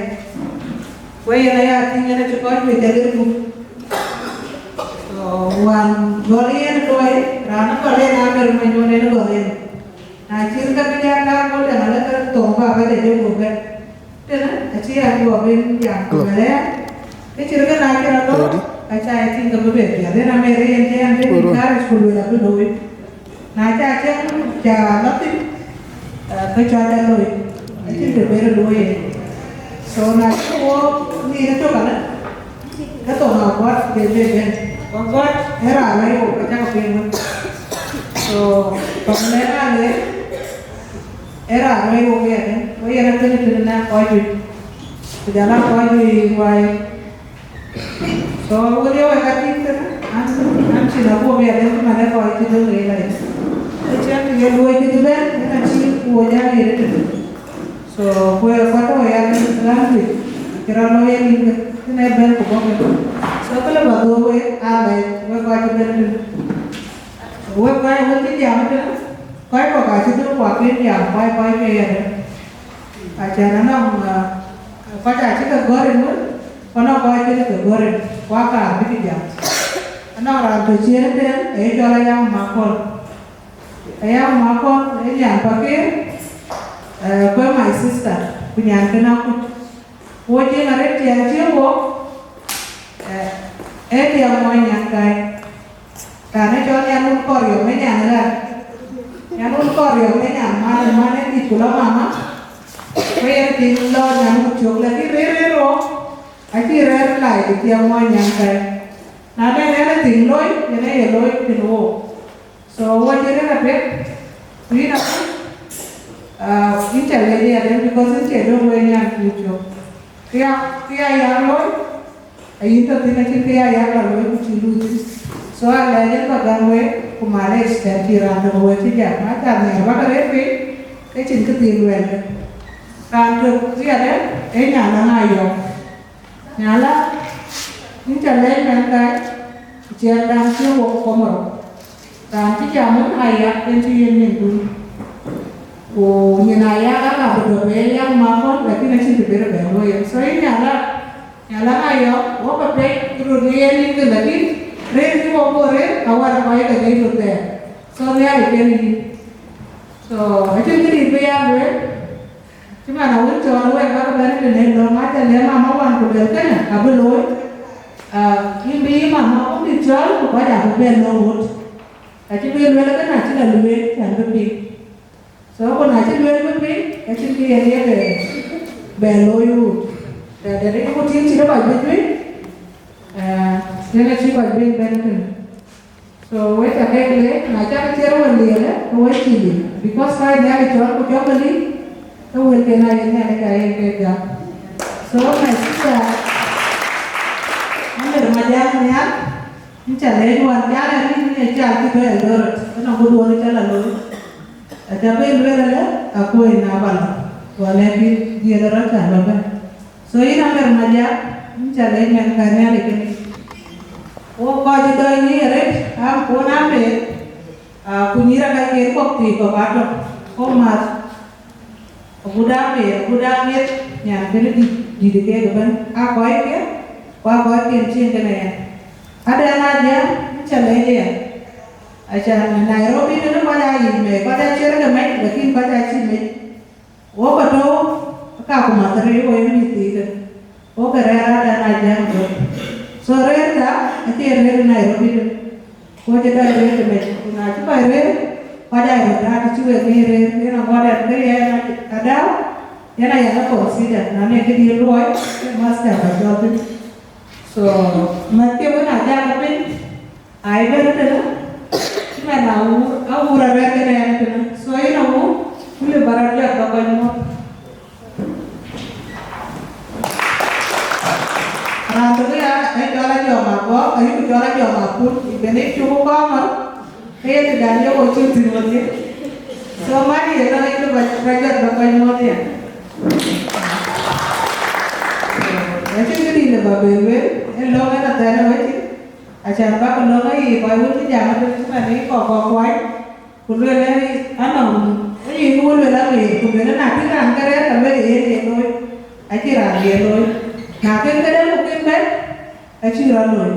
Wek yen aya tïŋ yen acï kɔc juëc dɛ̈ lir gup. So wään gɔl yen luɔi, raan ë gɔl yen amer mony wën en gɔl yen. Na cït ka bï ya kaar bɔ̈ dɛ̈, alë ke thok baba de jɔ gup bɛ̈n. Tënë acï ya guɔ ben jam ku lueel aya, ke cït ke na cï rɔt lɔ, ka cä ye tïŋ ke bï ben piath. Yen amer yen cï ɛn ben encourage ku lueel abï looi. Na cä cï ca lɔ thïn, eh, ke cɔl ë looi, acïn të ben looi yen. So na cï wo nïn ë tök alë, ke thok ŋa kuat ben ben ben. Ku kuat ë raan lɔ yök, ka cä ke piŋ wën. So thok në raan lɔ, ë raan wei wok yɛn, wei yɛn atënë tënë na kɔc juëc. Ku jɔl a kɔc juëc ruai. So wën ye wek atïŋ tënë, an, an cïn aguɔ bï adɛ̈m cï man ë kɔc cï döŋ ë lɛc. Ë cïn të ye luɔi cï bï bɛ̈n, yen acï ku wo jal yen tënë. So ku ë kɔc tɔ̈ ya tënë raan juëc, cï rɔt lɔ ye nïn kë, tënë bɛ̈n ku bɔ̈ kë. So këlë bä dhuɔ̈k wek aa lɛc, wek kɔc cï bɛ̈n tënë. Wek kɔc wën cï jam tënë, kɔc kɔ̈k acï dhuk ku akën jam, kɔc kɔc ke yɛn. Acän anɔŋ, ah, kɔc acï ke gɔ̈r rin wën, ku anɔŋ kɔc cï ke gɔ̈r rin, ku akaar bï ke jam. Anɔŋ raan tɔ̈ ciëën ëtɛ̈ɛ̈n, ee cɔl Ayaŋ Makɔl. Ayaŋ Makɔl ee nyan Pakëër, eh, ku ee my sister, ku nyan kën akuc. Wo cieŋ arëët tiɛɛl cieŋ wo, eh, ee tiɛɛl mɔny nyan kai. Raan ë cɔl Nyanwun Kɔriɔm ë nyan ë ɣär. Nyanwun Kɔriɔm ë nyan man, man ë dït ku lɔ mama. Ku yen tïŋ lɔ Nyanwun cök, lakin rëër rëër rou, acï rɛ̈ɛ̈r lai bï tiɛɛl mɔny nyan kai. Na bɛn anything looi, yen aye looi tënë wook. So wo cï rëër apiɛth, ku yïn akuc, ah, yïn cä lɛc ë adɛ̈m, because yïn cie döŋ wek nyan kuc cök. Kë ya, kë ya yak looi, ayïn tɔ̈ thïn acïn kë ya yak la looi ku cï luui thïn. So alɛc yen bä gäm wek, ku malec tɛ̈n cï raan döŋ wek cï jam, na cä nhiaar bäkë rëër piny, ke cïn kë thiin luɛɛlkë. Raan tök riɛt ë, ee nyan Aŋayɔ̈ɔ̈k. Nyala, yïn cä lɛc mɛnhkäi, ku ciɛɛŋdan cï wok Komoro. Raan cï jam wën aya, yen cï yen nyin dun. Ku nyin aya ka ka bï dɔ̈ bɛ yak makɔn, lakin acïn të bërë bɛ luɔi yen. So yïn Nyala, Nyala Aŋayɔ̈ɔ̈k, wok bä pɛc röt në yen yïn kë, lakin rëër cï wok bɔ̈ rëër, awär kɔc ke ŋic röt thɛɛr. So Nhialic yen yïn. So acïn këdït bï ya lueel. Cï man awën cɔɔl wek bäk bɛ̈n tënë lɔ̈ŋ, acä lɛ̈k mama wan ku luel kënë abï looi. Ah, yïn bï yï mama wun dït cɔɔl ku kɔc abï bɛ̈n lɔ̈ŋ ɣöt. Acï bï lueel kënë acï la lueel cän bï piŋ. So ku na cï lueel bï piŋ, acïn kë yen ye bɛ, bɛ looi ɣöt. Dɛdɛ ku tiŋ cï rɔt kɔc bï juëc, ah, yen acï kɔc bï bɛ̈n tënë. So wek ca kek leec, na cak ciɛɛr wël liɛɛlë, ke wek cïï liu, because ka Nhialic cɔɔl ku cɔk ke liu, ke wëlken aye Nhialic aye kek gam. So my sister, Amer Majak Nhial, yïn ca leec wään, ca lɛ̈k yïn, yïn ye cal cï bɛ̈n Eldoret, ënɔŋ këduɔ̈n ca la looi. Aca ben lueel alë, akuɔ̈c na bä la, ku alɛ̈k yïn dhiëëth rɔt ca lɔ bɛ̈n. So yïn Amer Majak, yïn ca leec mɛnhkäi Nhialic kënë. Wok kɔc ë dɔc nyïïr arëët, am kuɔn Amer, ah, ku nyïïr aka yen kɔ̈k thii kɔ̈k atɔ̈, kɔ̈k math. Agut Amer, agut Aŋiɛth, nyan kënë dït, dït ë keek ëbɛ̈n, aa kɔc ke, ku aa kɔc ke cieŋ kënë yen. Adɛn Ajiɛɛm, yïn ca leec ëya. Acan Nairobi tënë kɔc aa yic mec, kɔc aa ciɛr ke mec, lakin kɔc aa cï mec. Wok ke tɔ̈u ë Kakuma three, wo ye mïth thiikë. Wok ke rɛ̈ɛ̈r adan a jam tök. So rɛ̈ɛ̈rda acie rɛ̈ɛ̈r ë Nairobi tënë. Ku cï dɔc rëër ë mec, ku na cï kɔc rëër, kɔc aa röt daat cï wek ŋic rëër, yen aŋuɔt ɛn ke yɛn adau, yen ayɛn a consider, na ne këdï luɔi, ke master ba jɔl thïn. So, mɛ̈thke wën a jal piny, aa bɛ̈n tënë, cï mɛn a wuur, a wuur arɛ̈ɛ̈r kënë ɛn tënë. So, yen a wuur, ku lë ba rɔt jɔt ba kɔc muɔ̈th. Raan tök ya, ë cɔl Ajɔŋ Agɔk, ayï ku cɔl Ajɔŋ Akut, ë ben ë cuk ë kɔŋ ɣɔn, ke ye tëdan ye wo cïn thïn ɣöt ye. So, man ye lɔ ye ba, ba jɔt ba kɔc muɔ̈th ya. Acïn këdï lë ba ben lueel, ë lɔ̈ŋ ë na thɛɛr ë wecin, acan bäk lɔ̈ŋ ë yic kɔc wën cï jam ëbën cï man ë kɔk kɔk kuany. Ku lueel ë anɔŋ, ë yïn wun lueel aŋic, ku lueel na cïn raan ke rɛ̈ɛ̈r, ka lueel yen ye looi, acïn raan ye looi. Na kën këdë ku kën bɛ̈n, acïn rɔt looi.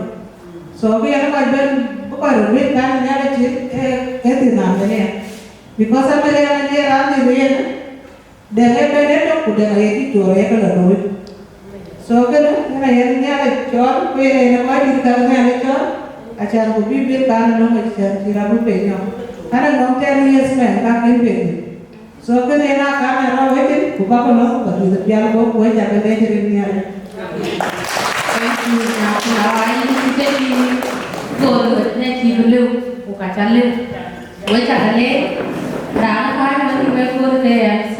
So, bï yen kɔc bɛ̈n, bï kɔc röt bï kan Nhialic cït, ee, ee thïn Ameria. Because Ameria man ye raan dhil yen, dɛ̈ŋ ee bɛ̈n ëtök, ku dɛ̈ŋ aye Victoria ke lɔ looi. So kënë, yen ayen Nhialic cɔɔl, ku yen ayen kɔc dït ka Nhialic cɔɔl, acan ku bï bil kan nöŋ acan cï rɔt bï piny nɔm. An anɔŋ ten years mɛn ka kën piny. So kënë yen a kam ë rɔt wecin, ku bäk nɔm, ba dhuth pial guɔ̈p, ku wec akä lec rin Nhialic. Thank you, Nyaku. Now I need to thank you for the net you blew, ku ka ca lëu. Wek ca ke leec, raan ë kääc wën wek kööl ke M C,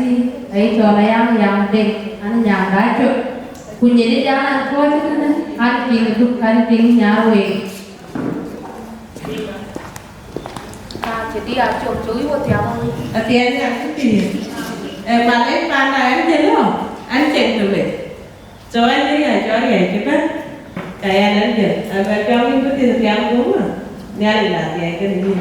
aye cɔl Ayaŋ Yaŋ Deŋ, an Nyaŋ Daai Cök. Ku nyin ë jam an kɔc ë kënë, an piŋ ë duk, an piŋ nyaar week. Ka cï dï a cök cök yï wä thiaŋ wä. Athiɛɛn ya cï pïïr. Ee, malec panda ɛn jël lɔ, an cieŋ të mec. So, ɛn ë ya cɔl riɛc cï bɛ̈n, ka yɛn ɛn jël, an bɛ piɔ̈u yïn bï thïn thiaŋ guöpë, Nhialic la riɛc kënë yïn.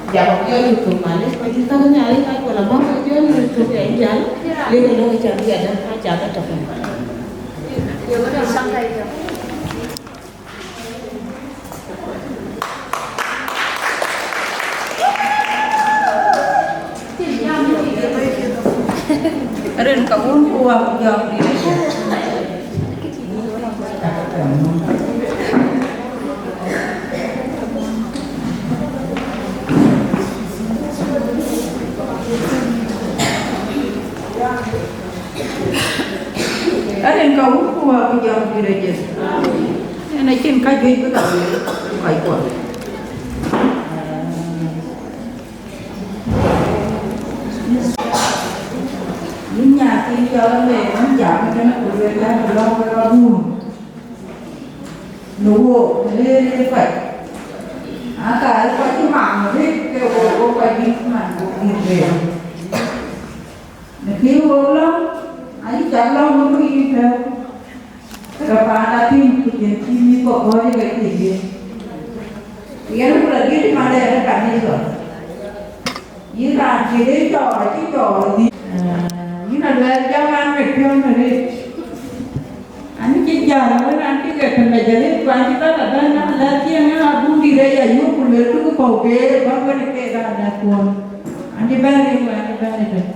Jam jɔ YouTube malic, kɔc dït käk Nhialic ka kuɔl abɔ̈, kɔc jɔ YouTube ya jäl, lek ë lɔ̈k cä bï ada, aca ke tɔ̈. Rin ka wun ku wä ku jɔŋ dït. Rin ka wun ku wä ku jɔŋ dït ë Jethu. Yen acïn ka juëc bï ka lueel, kɔc kuɔth. Yïn nyathïn cɔl Ameer, wën jam ëtënë ku lueel an, lɔ̈ŋ ke rɔt wun në wook, në rëër ë kɔc. Aka ë kɔc cï mam rit ke wook, wo kɔc dït man, wo dït rëër. Në kë wook lɔ̈ŋ, ayï cak lɔ̈ŋ wun yïn tɛ̈ɛ̈u. Ke paan atïŋ ku jël cï mïth kɔ̈k kɔ̈ɔ̈c ë ke thiëëc yen. Ku yen ku la dhiëth man de ë kanitha. Yïn raan cï rëëc cɔɔr acï cɔɔr dhïc. Yïn aluɛɛl jam an, mec piɔ̈u në rëëc. An, cï jäl wën an, cï ke të mec arëët, ku an, cï bɛ̈n abɛ̈n an, lɛ̈k cieŋ an, abun dït ë ya yök ku luel, duk kɔ̈u geer bäk wën ë keek an, lɛ̈k kuɔn. An, cï bɛ̈n rëëc, an, cï bɛ̈n ëtök.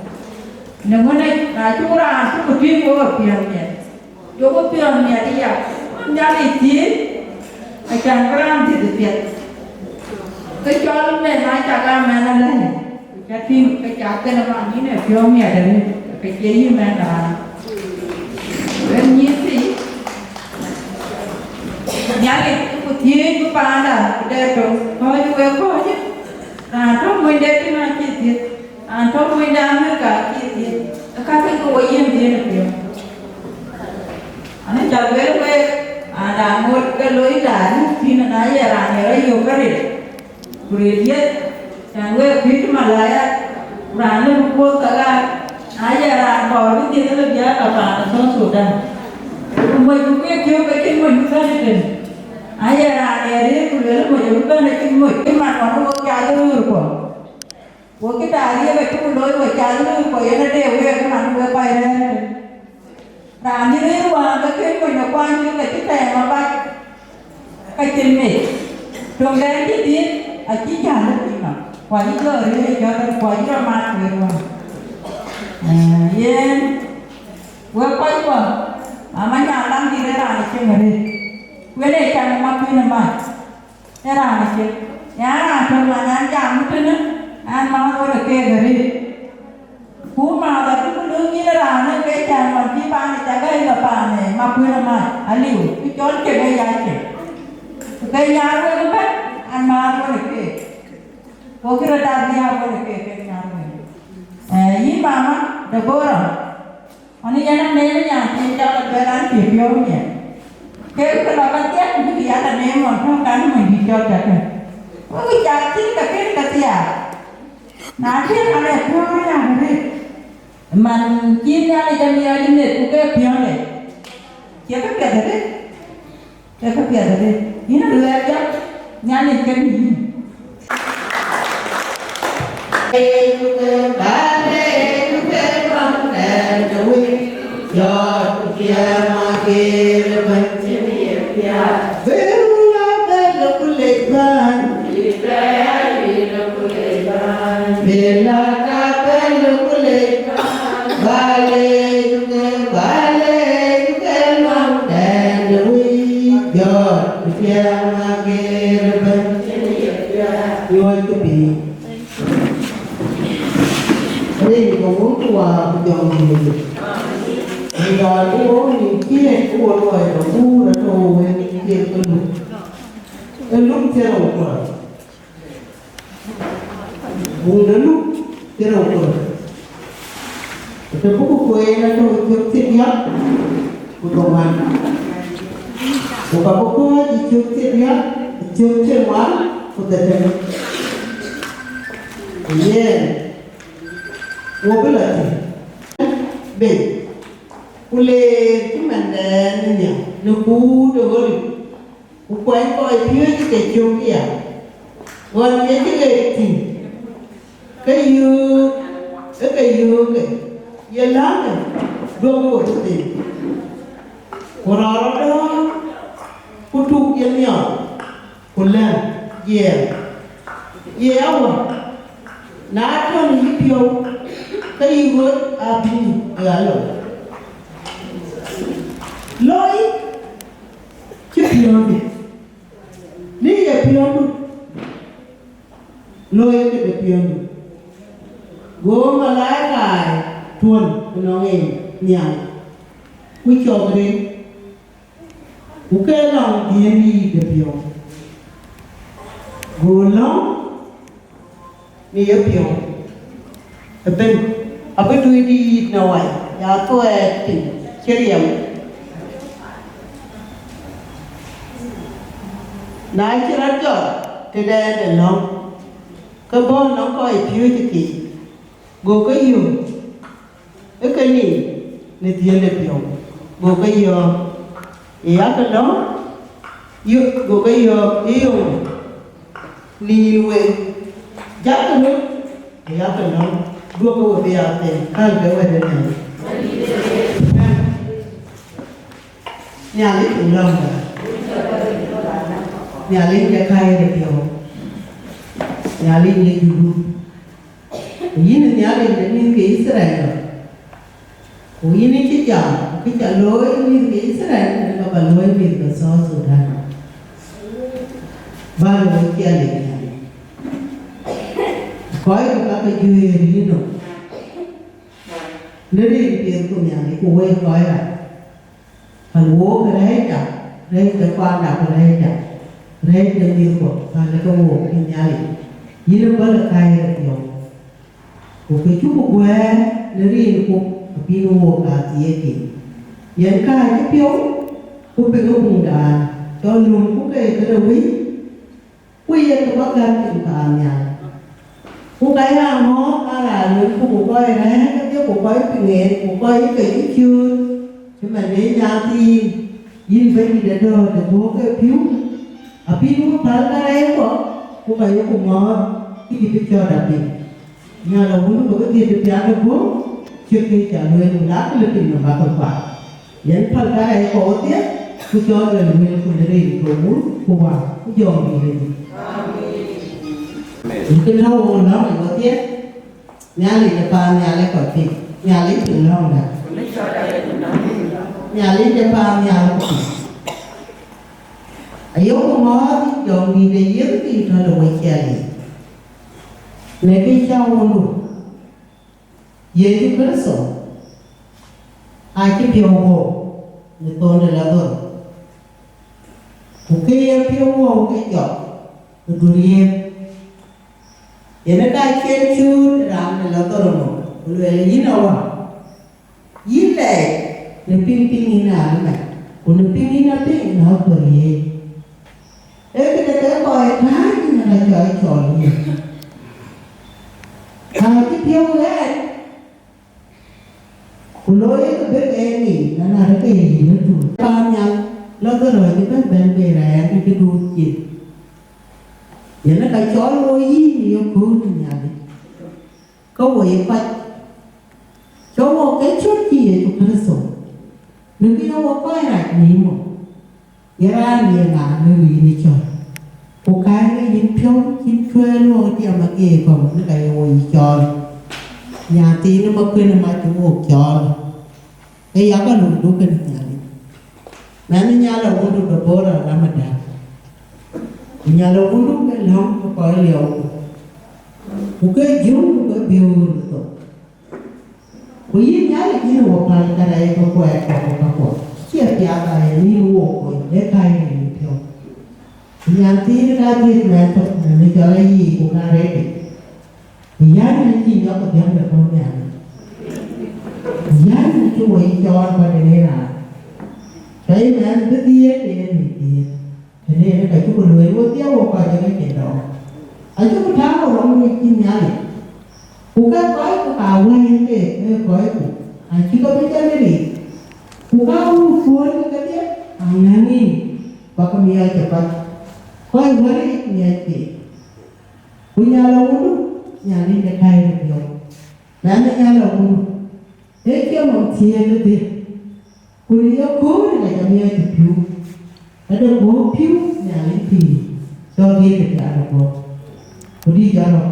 Në ŋön ë, na cuk raan cuk tïŋ, wok apiɛth miɛt. Jɔku piɔ̈ɔ̈th miɛt aya, Nhialic thiëëc, acan bï raan dhiëth piɛth. Kë cɔl mɛn acak aa mɛn alɛ̈i, ku ca tïŋ ke ca thën ëman yïn ë piɔ̈u miɛt arëët, ke cie yï mɛn raan. Wen nyïïr thii, Nhialic ku thiëëc bï paanda ku dɛ tök kɔ̈ɔ̈c wek kɔ̈ɔ̈c, raan tök mony dɛ tïŋ acï dhiëth. An tɔ̈ monyda Amerika acï dhiëth, ë kakë ke wo yiën dhiën ë piɔ̈u. An, ca lueel wek, an, raan ŋot ke loi taarif thïn, na ye raan ë rɔt yök ke ril, ku ril dhiëth, cän wek kuc malaya, ku raan lëu bï kuɔ̈th ke ɣaar, na ye raan kɔɔr bï dhiëth, lëu bï ya ka paan ë South Sudan. Ku moc ku ke piɔ̈u ke cïn moc bï bɛ̈n ëtën. Na ye raan ë ril, ku lueel moc abï bɛ̈n acïn moc, cï man ɣɔn wok cath röörkuɔ. Wo cï taariëk acï ku looi, we cath röör, ku yen ade wek man we kɔc rɛ̈ɛ̈r. Raan cï rëër wään ke kën kony ë kuany cï ke cï tɛɛm abac, ka cïn mec. Töŋdɛn cï dhiëth acï jäl ë piny nɔm, ku acï jɔ rëër ë jɔt, ku acï rɔt mat wek wään. Ee, yen, wek kɔckuɔ, ama nyan lam dït ë raan ë cieŋ arëët, ku yen ee can ë mat kuën ë mac. Ë raan ë cieŋ. Yen raan tök man an jam tënë, an, määth ɣöt ë keek arëët. Ku määth abï ku lööm yïn raan ë ke cän ɣɔn cï paan ë cak ɣɛ̈i lɔ paan ë makuën ë mac aliu, ku cɔl cieŋ ë ya cieŋ. Ku ke nyaar wek ëbɛ̈n, an, määth ɣöt ë keek. Ku kë röt dak riääk ɣöt ë keek ke nyaar wek. Ee, yïn mama Deborah, ɣɔn ë yɛn aneem ë nyan thiin cɔl Aduɛl an, cïï piɔ̈u miɛt. Ke ke lɔ ka thiɛk, bï ya aneem ɣɔn tɔ̈ kan ë mony dït cɔl Tɛ̈kë. Wek cak cïn ke kën ke thiaak. Na cïn ɣɔn ë piɔ̈u ë nyan arëët, man cï Nhialic amiɔɔc ë meth ku ke piɔ̈nde, cie këpiɛth arëët. Ke këpiɛth arëët, yïn aluɛɛl jam, Nhialic kën yïn. Nyuɔɔc kë piny. Rin ke Wun ku Wät ku Jɔŋdït. Rin raan bï wok nïn kiëët ku wo luɔi rɔt guur atɔ̈u wek kiëët ke Luk. Ee Luk thiërrou ku rou. Buŋ de Luk thiërrou ku rou. Të buk kueen atɔ̈u cök thiërdiäk ku dhoŋuan. Ku ka bï kɔ̈ɔ̈c ë cök thiërdiäk, cök thiërŋuan ku dhetem. Yen, wo bï lɔ thïn bei, ku leer cïmënden ë nhial në kuur de Olip. Ku kuany kɔc piööcë ke cök aya, ɣɔn ye cï ɣet thïn, ke yöök, ë ke yöökë, ye läŋkë, duɔ̈kkë we thïn. Ku rɔt rɔt dɔ̈ɔ̈r, ku tuk ye miɔɔc, ku lɛ̈ŋ jiɛɛm, ye awär, na tɔ̈ në yïpiɔ̈u, ke yï ɣöt abï ë ɣa lɔ. Loi cï piɔ̈ndu, në ye piɔ̈ndu, looi këde piɔ̈ndu. Go malaika tuɔ̈l ënɔŋ en nhial, ku cɔk rin, ku ke lɔŋ dhiëëŋ yiic de piɔ̈u, go lɔ̈ŋ në yepiɔ̈u ëbɛ̈n, abï dui dïït në wai, ya thuɛɛt piny cï riɛm. Na cï rɔt jɔt tëde de lɔ̈ŋ, ke bɔ̈ nɔŋ kɔc piööcë keek, go ke yöök, ë ke nin në dhiënde piɔ̈u, go ke yɔ̈ɔ̈k, ë yakë lɔ̈ŋ, yö- go ke yɔ̈ɔ̈k ë yöök, nin wek, jakë röt, ë yakë lɔ̈ŋ, duɔ̈kkë we bï ya them, kälkë wɛ̈t ënɛn. Nhialic ku lɔ̈ŋda, Nhialic de kääc de piɔ̈u, Nhialic de julu. Ku yïn ë Nhialic de mïth ke Yithriɛl, ku yïn ë cï jam, ku kë ca looi mïth ke Yithriɛl, ë ka ba looi mïth ke South Sudan. Bä looi ciɛl ë Nhialic. Kɔc ke ka ke juëër yïnɔm. Në rin piɛth ku Nhialic ku wëi kɔc rac. Päl wook rɛ̈ɛ̈cda, rɛ̈ɛ̈c de kuanda ku rɛ̈ɛ̈cda, rɛ̈ɛ̈c de mïthkuɔ, päl ke wook ë Nhialic. Yïn ë bä lɔ kääc ë piɔ̈u. Ku Ku kë cuk guɛɛr në rin ku abï wook aa thiëëk. Yen ka cï piɔ̈u, ku piŋ ë buŋdan, cɔl löŋ ku ke këde wïc, ku ye kë bä gät piny paannhial. Ku ka ya ŋɔ̈ɔ̈th aa raan wën ku ku kɔc rɛ̈ɛ̈r kedhie ku kɔc piŋ en ku kɔc ke cï ciööt, cï man de nyaathiin, yïn Bɛ̈nydït ë dɔ̈ɔ̈r de guɔ̈p ke pïu, abï wek päl karɛc kɔ̈k, ku ka yeku ŋɔ̈ɔ̈th, ku cï bï cɔɔt apiny. Nhial awun bï kedhie bï piath ë guöp, cï kë ca lueel ku lakï lë piny nɔm bä ke kuath. Yen päl karɛc kɔ̈u dhiëth, ku cɔɔl ë lueel ku lë ril ke wun ku wä ku jɔŋ dïït ëdï. Ku kë tɔ̈u wok lɔ̈ŋ ë wodhie, Nhialic ë paannhial ë kɔc piny, Nhialic piŋ lɔ̈ŋda. Nhialic ë paannhial ku piny. Ayoku ŋɔ̈ɔ̈th jɔŋ dïït ë Yecu Kërtho de weckiɛlic, në kë cä wundu Yecu Kërtho acï piɔ̈u wok në thon de Ladharo, ku kë ye piɔ̈u wok ke jɔk ë duriëër. Yen ë ka cï en cuut raan de Ladharo nɔm, ku lueel, yïn Awä, yïn lɛɛc në piŋ piŋ yïn aa ëmɛn, ku në piŋ yïn apiŋ në aköl yiëëc. Ee këde ke kɔc kääc yïn ë ka cɔl cɔl yïn. Ka cï piɔ̈u ɣɛɛt, ku looi ke bï ke ŋic, na na de ke ye yïn ëtui. Paannhial, Ladharo acï bɛ̈n bɛ̈n bei rɛɛr në cï duut cin. Yen ë ka cɔl wo yïn ë yekööl ë Nhialic, ke wo ye kɔc, cɔk wo ke cöt cï Yecu Kërtho, në kë ye wo kɔc rac në yï mɔ̈u. Ye raan ye ŋa në wïïn ë cɔl? Ku kääc ke yïn piɔ̈u cïn cuɛɛl wok tiɛm ageek kɔ̈u në ka ye wo yï cɔɔl. Nyathiin ë makuën ë mac cï wok cɔɔl, ee yak alunduk kën Nhialic. Mɛnh Nhial awundu Debora Lamada, ku Nhial awundu ke lɔ̈ŋ ke kɔc liɔuku, ku ke jɔ̈ŋku ke biöör ë thok. Ku yïn Nhialic, yïn ë wo päl karɛc ke kuɛɛt kɔ̈k ë kakuɔ, cie piath aa yen yïn wook kony, ee ka yïn yïn piɔ̈u. Ku nyanthiin ka dhiëth mɛnh tök në cɔl ayiic ku ka rɛ̈ɛ̈r. Ku yɛn ë cï nyɔk ë dhiëŋ de kɔ̈u Nhialic. Ku yɛn ë cï wo yï cɔɔl kɔc de raan. Ka yï mɛnh bï dhiëëth, ke yen bï dhiëëth. Tënë yen ka cuk lueel wodhie, wo kɔc ke cïn dɔm, acuk tääu rɔm në cïn Nhialic. Ku ke kɔcku ka wëi ke, ee kɔcku, acï ke bï jɔt ë ric. Ku ka wun kuööt kedhie aŋäŋ yïn, bä ke miɔɔc ë kɔc, kɔc wär yic miɔɔc keek. Ku Nhial awundu, Nhialic de kääc röt yɔu, mɛnh Nhial awundu, ee cï nɔm thiëëk ëdhie. Ku në yekööl ë ka ca miɔɔc ë pïu, ade guɔ̈p pïu Nhialic pïïr, cɔl dhiëëth ë piath ë guɔ̈p, ku dï jɔt rɔt,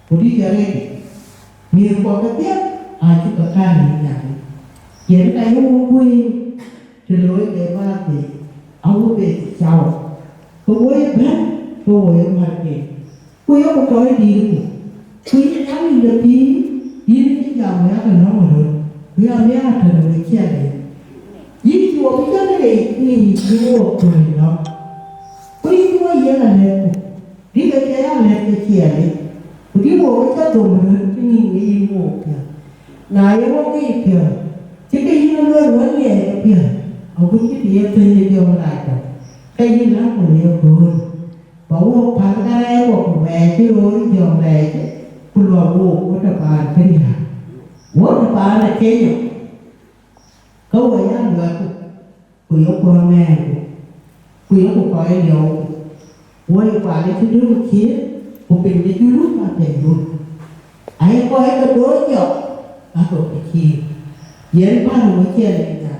ku dï jɔt rɛ̈ɛ̈r. Miëthkuɔ kedhie acuk ke kääc në Nhialic. Yen ka ye wo guëër të looi ke bäär bei, awo beth cawä, ke wo ye bɛ̈n, ke wo ye mär keek. Ku yeku kɔc dïïtku, ku yïn Nhialic de pïïr, yïn cï jam wek ë lɔ̈ŋ ë röt, ku ya miaar tën wek ciɛɛŋ. Yïn cï wo bï jɔt ë rɛɛc, ku yïn cï wo kuöc lɔ̈ŋ. Ku yïn cï wo yiëk alɛ̈thku, dï ke cï ya lɛ̈th ke ciɛɛŋ, ku dï wo ke cä dhom röt ë nïn ë yïn wook piɔ̈ɔ̈th. Na ye wo ŋic piɔ̈ɔ̈th, cï ke yïn ë luel wën liɛɛc ke piɔ̈ɔ̈th, agut cï të ye thëny ë jɔŋ rac kɔ̈k, ke yïn läŋku në yekööl. Ba wook päl karɛc wok ku wɛɛc cï roor ë jɔŋ rɛɛc, ku luɔk wook wo të paan cï riääk, wo të paan ë Kenya, ke wo ya luɛɛkku, ku yeku aŋɛɛŋku, ku yeku kɔc liɔuku, wo ye kual ë cï döŋ ë kiëër, ku piny de Junub aa piny dun, aye kɔc ke doc jɔk aa thok ë kiëër. Yen päl wo ciɛɛŋ ë nyan,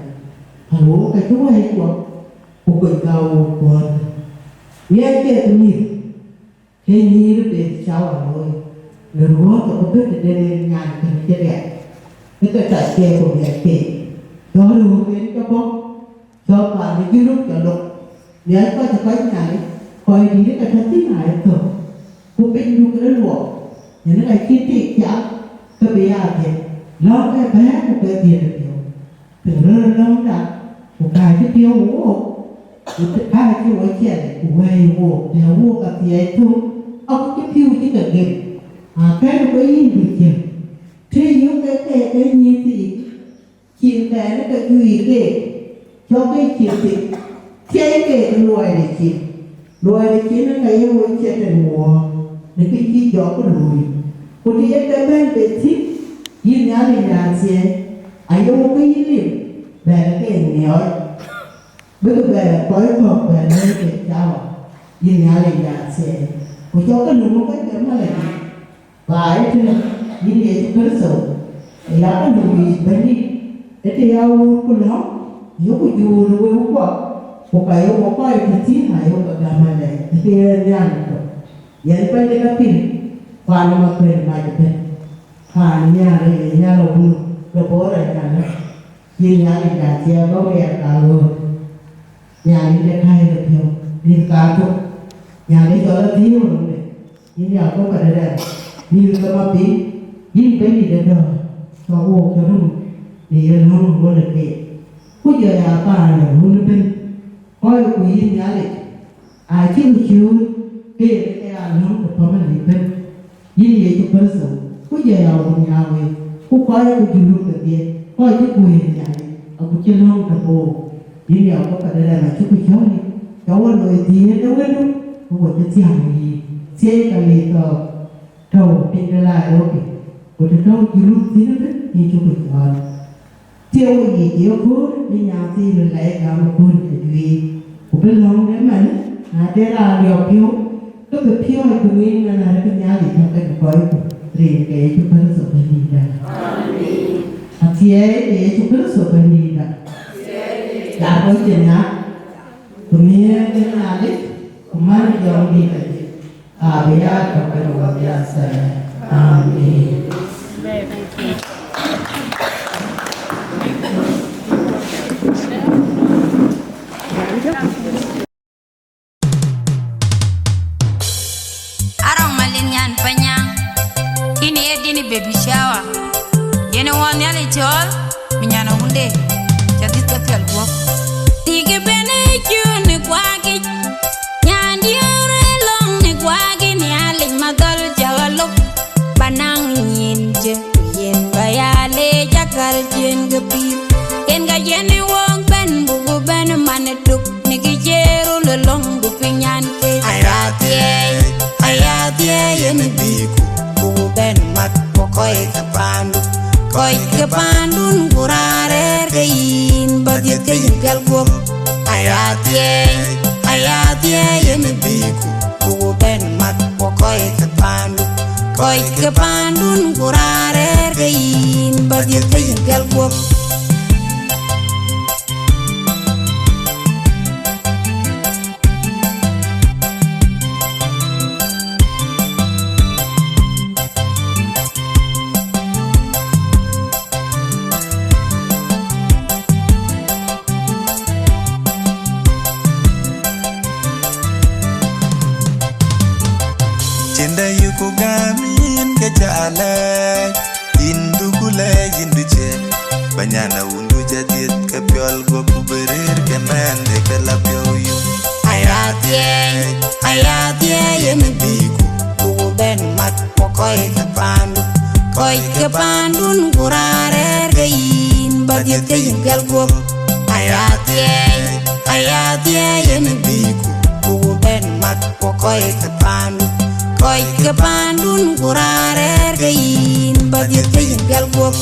päl wo ka cï wɛɛc kuɔ, ku kony ka wo kuɔɔth. Miɛt kek mïth, ke nyïïr beth cä wa looi, në ruɔ̈ɔ̈th ë bï tëde rin nyan kën cï riɛk, ë ke tac keek ku miɛt keek, cɔl röör ken ke bɔ̈, cɔl paan ë Junub ke lok, miɛt kɔc ë kɔc Nhialic, kɔc dïït ke tɔ thïn aa ye thök, ku piny duk ë luɔk, yen ka cï tik cak, ke bï aa dhiëth, lɔ̈ŋ ke bɛ̈ɛ̈r ku ke dhiëth ë piɔ̈u. Piny röt ë lɔ̈ŋda, ku kääc cï piɔ̈u wook, ku të kääc cï wo ciɛɛŋ, ku wɛɛi wook, të wook athiɛɛi thök, aku cï pïu cï ke gem. Akën kɔc yïn bï cïn, të yök ke ke ke nyïïth yiic, cin kɛn ke juëc keek, cɔk ke cin thïn, thiëi keek luɔi de cin. Luɔi de cin ë ka ye wek ciɛt en wɔɔk në kë cï jɔk ke luui. Ku të ye ke bɛ̈n be thïn, yïn Nhialic de athiɛɛi, aye wek ke yïn lim, bɛ̈n ke miɔɔc. Bïk bɛ kɔc kɔ̈k bɛ lɛ̈k ke cawa, yïn Nhialic de athiɛɛi. Ku cɔk ke lum ke ke maladi, ba ë tënë, yïn Yecu Kërtho, ë ya ke lum yic Bɛ̈nydït, ë të ya wuur ku lɔ̈ŋ, yeku juur ë wëu kuɔ, ku ka ye wok kɔc tëthiin, aye ke gäm alɛɛc, ë ke ye Nhialic tök. Yɛn Bɛ̈nydït apil, ku an, ë makuën mac ëbɛ̈n, paan Nhialic, ë Nhialic wun, ke bɔ̈ rɛc alë. Yïn Nhialic de athiɛɛi, bä wɛɛr ka ɣööt. Nhialic de kääc de piɔ̈u, dït ka thok. Nhialic cɔl adhil wënde. Yïn ya kɔ̈k adëdɛn. Dït ke ma piny. Yïn Bɛ̈nydït de dɔ̈ɔ̈r. Cɔk wook cɔl run. Në ye lɔ̈ŋ wënde keek. Ku jɔ ya paan de wun ëbɛ̈n. Kɔc ku yïn Nhialic. Acïk cööt. Keek ke ya lɔ̈ŋ ku pamali ëbɛ̈n. Yïn Yecu Kërtho, ku jɔ ya wun ya wek, ku kɔc ku julup kedhie, kɔc cï kuëër Nhialic, aku cï lɔ̈ŋ tɔ book. Yïn ya kɔ̈k adëdɛn acï ku cɔ̈ɔ̈c, cä wä loi dhiëëth ë wëndu, ku wä cï thiäŋ yï, thiëi ka le tɔɔk, tɔ̈u piny de Nairobi, ku të tɔ̈u julup thïn ëbɛ̈n, yïn cï ku cɔ̈ɔ̈c. Thiëëu yic ë kööl bï nyaathiin lɛc gam ë kööl ke juëc, ku bï lɔ̈ŋ de man, na de raan riɔp piɔ̈u, ke bï piɔ̈ɔ̈c ku ŋic man arëk Nhialic tɔ̈ kek kɔcku, rin ke Yecu Kërtho Bɛ̈nydïtda. Athiɛɛi ke Yecu Kërtho Bɛ̈nydïtda. Lar kɔc cï nhiaar, ku nhiëër de Nhialic, ku man jɔŋdït adï. Abï ya tɔ̈ kek wɔ ya thɛɛr. Amen. Arɔŋ Malin nyan Panya, yïn ye dïn baby shower. Yen ë wɔ Nhialic cɔɔl, bï nyan ë wunde, cä dhïth ke piɔl guɔ̈p. Tik ëbɛ̈n ë cun ë kuakic, nyan diëër ë lɔ̈ŋ ë kuakic, Nhialic madhɔl cä ɣa lop, ba naŋ nyin cë, ku yen ba ya leec akäl ciëën ke pïïr. Yen ka yen ë wok bɛ̈n, buk bɛ̈n man ë tuk, në kë cï röl ë lɔ̈ŋ, buk piny nyan ke. Aya thiɛɛi, aya thiɛɛi, yen ë bïku, buk bɛ̈n mat, ku kɔc ke paandu, kɔc ke paandun, ku raan rɛ̈ɛ̈r ke yïn, ba dhiëth ke yïn pial guɔ̈p. Aya thiɛɛi, aya thiɛɛi, yen ë bïku, buk bɛ̈n mat, ku kɔc ke paandu, kɔc ke paandun, ku raan rɛ̈ɛ̈r ke yïn, ba dhiëth ke yïn pial guɔ̈p. Cïn dɛ yï ku gäm yïn ke ca lɛɛc, yïn du ku lɛɛc yïn du ciëën, ba nyan a wundu ca dhiëth ke piɔl guɔ̈p ku bï rëër ke mɛɛn de ke la piɔ̈u yum. Aya thiɛɛi, aya thiɛɛi yen bïku, ku bɛ̈n mat ku kɔc ke paandu, kɔc ke paandun ku raan rɛ̈ɛ̈r ke yïn, ba dhiëth ke yïn pial guɔ̈p. Aya thiɛɛi, aya thiɛɛi yen bïku, ku bɛ̈n mat ku kɔc ke paandu, kɔc ke paandun ku raan rɛ̈ɛ̈r ke yïn, ba dhiëth ke yïn pial guɔ̈p.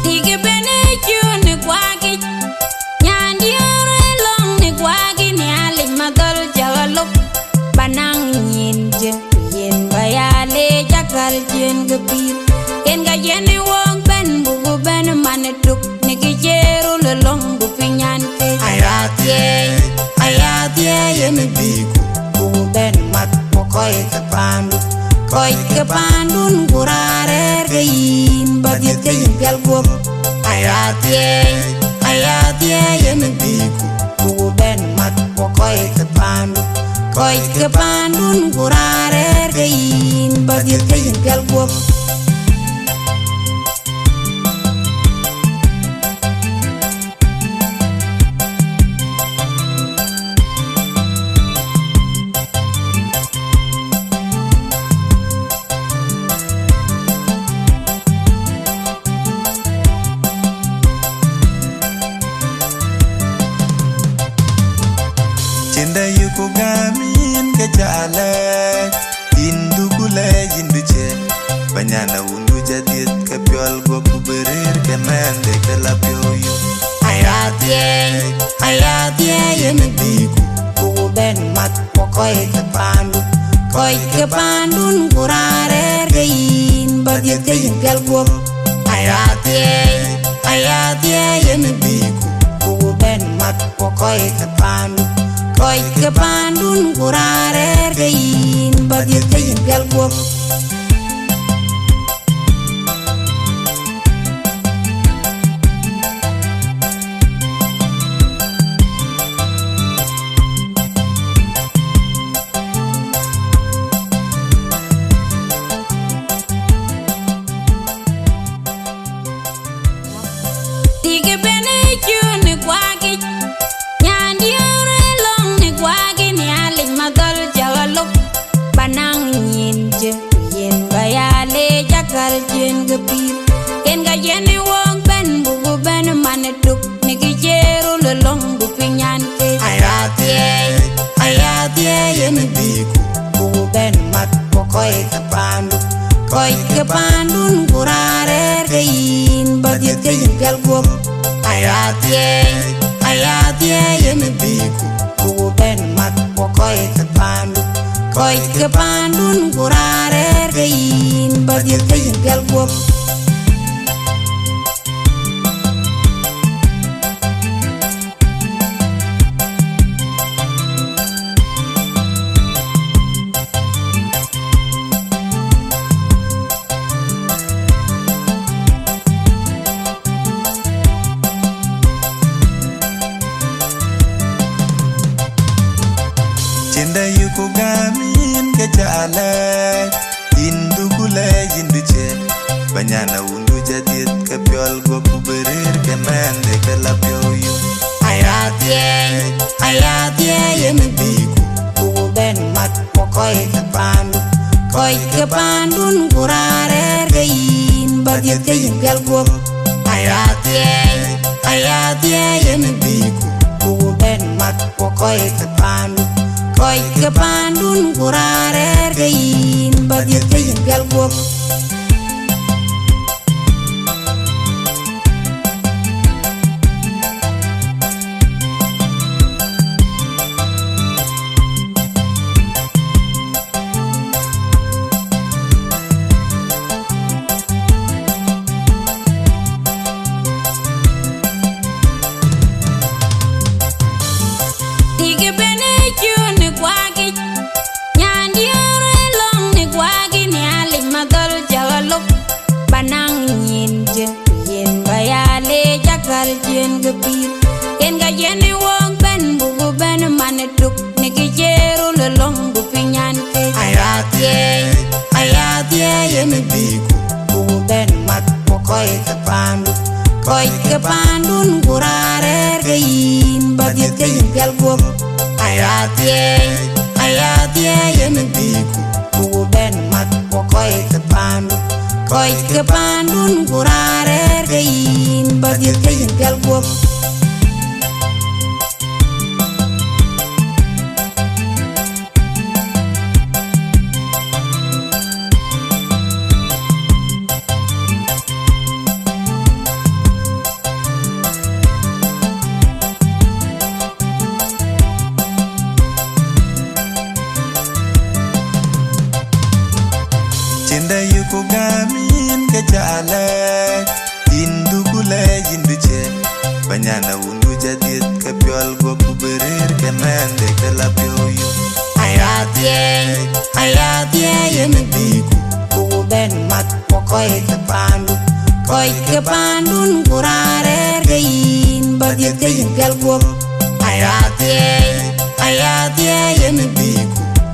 Tik ëbɛ̈n ë cun ë kuakic, nyan diëër ë lɔ̈ŋ ë kuakic, Nhialic madhɔl cä ɣa lop, ba naŋ nyin cë, ku yen ba ya leec akäl ciëën ke pïïr. Yen ka yen ë wok bɛ̈n, buk bɛ̈n man ë tuk, në kë cï röl ë lɔ̈ŋ, buk piny nyan ke. Aya thiɛɛi, aya thiɛɛi yen bïku, buk bɛ̈n mat ku kɔc ke paandu, kɔc ke paandun ku raan rɛ̈ɛ̈r ke yïn, ba dhiëth ke yïn pial guɔ̈p. Aya thiɛɛi, Aya thiëëi yen bï ku, ku bɛ̈n mat ku kɔc ke paandu, kɔc ke paandun ku raan rɛ̈ɛ̈r ke yïn, ba dhiëth ke yïn pial guɔ̈p. Cïn dɛ yï ku gäm yïn ke ca lɛɛc, yïn du ku lɛɛc yïn du cië. Ba nyan a wun du ca dhiëth ke piɔl guɔ̈p ku bï rëër ke mɛnhde ke la piɔ̈u yum. Aya thiëëi, aya thiëëi yen bï ku, ku bɛ̈n mat ku kɔc ke paandu, kɔc ke paandun ku raan rɛ̈ɛ̈r ke yïn, ba dhiëth ke yïn pial guɔ̈p. Aya thiëëi, aya thiëëi yen bï ku, ku bɛ̈n mat ku kɔc ke paandu, kɔc ke paandun ku raan rɛ̈ɛ̈r ke yïn, ba dhiëth ke yïn pial guɔ̈p. Tik ben ë cun ë guakic, nyan diëër ë lɔ̈ŋ në guaki Nhialic madhɔl cä ɣa lok, ba naŋ nyin jë, ku yen ba ya leec akäl ciën ke pïïr. Yen ka yen ë wok bɛ̈n, buku bɛ̈n man ë tuk, në kë cï röl ë lɔ̈ŋ, ku piny nyan ke. Aya thiëëi, aya thiëëi yen bï ku, ku bɛ̈n mat ku kɔc ke paandu, kɔc ke paandun ku raan rɛ̈ɛ̈r ke yïn, ba dhiëth ke yïn pial guɔ̈p. Aya thiëëi, aya thiëëi yen bï ku, ku bɛ̈n mat ku kɔc ke paandu, kɔc ke paandun ku raan rɛ̈ɛ̈r ke yïn, ba dhiëth ke yïn pial guɔ̈p. Cïn dɛ yï ku gäm yïn ke ca lɛɛc, yïn du ku lɛɛc yïn du cië. Ba nyan a wun du ca dhiëth ke piɔl guɔ̈p ku bï rëër ke mɛnhde ke la piɔ̈u yum. Aya thiëëi, aya thiëëi yen bï ku, ku bɛ̈n mat ku kɔc ke paandu, kɔc ke paandun ku raan rɛ̈ɛ̈r ke yïn, ba dhiëth ke yïn pial guɔ̈p. Aya thiëëi, aya thiëëi yen bï ku, ku bɛ̈n mat ku kɔc ke paandu, kɔc ke paandun ku raan rɛ̈ɛ̈r ke yïn, ba dhiëth ke yïn pial guɔ̈p. Tik ben ë cun ë guakic, nyan diëër ë lɔ̈ŋ në guaki Nhialic madhɔl cä ɣa lok, ba naŋ nyin jë, ku yen ba ya leec akäl ciën ke pïïr. Yen ka yen ë wok bɛ̈n, buku bɛ̈n man ë tuk, në kë cï röl ë lɔ̈ŋ, ku piny nyan ke. Aya thiëëi, aya thiëëi yen bï ku, ku bɛ̈n mat ku kɔc ke paandu, kɔc ke paandun ku raan rɛ̈ɛ̈r ke yïn, ba dhiëth ke yïn pial guɔ̈p. Aya thiëëi, aya thiëëi yen bï ku, ku bɛ̈n mat ku kɔc ke paandu, kɔc ke paandun ku raan rɛ̈ɛ̈r ke yïn, ba dhiëth ke yïn pial guɔ̈p. Cïn dɛ yï ku gäm yïn ke ca lɛɛc, yïn du ku lɛɛc yïn du cië. Ba nyan a wun du ca dhiëth ke piɔl guɔ̈p ku bï rëër ke mɛnhde ke la piɔ̈u yum. Aya thiëëi, aya thiëëi yen bï ku, ku bɛ̈n mat ku kɔc ke paandu, kɔc ke paandun ku raan rɛ̈ɛ̈r ke yïn, ba Bädhiëth ke yïn pial guɔ̈p. Aya thiëëi, aya thiëëi yen bï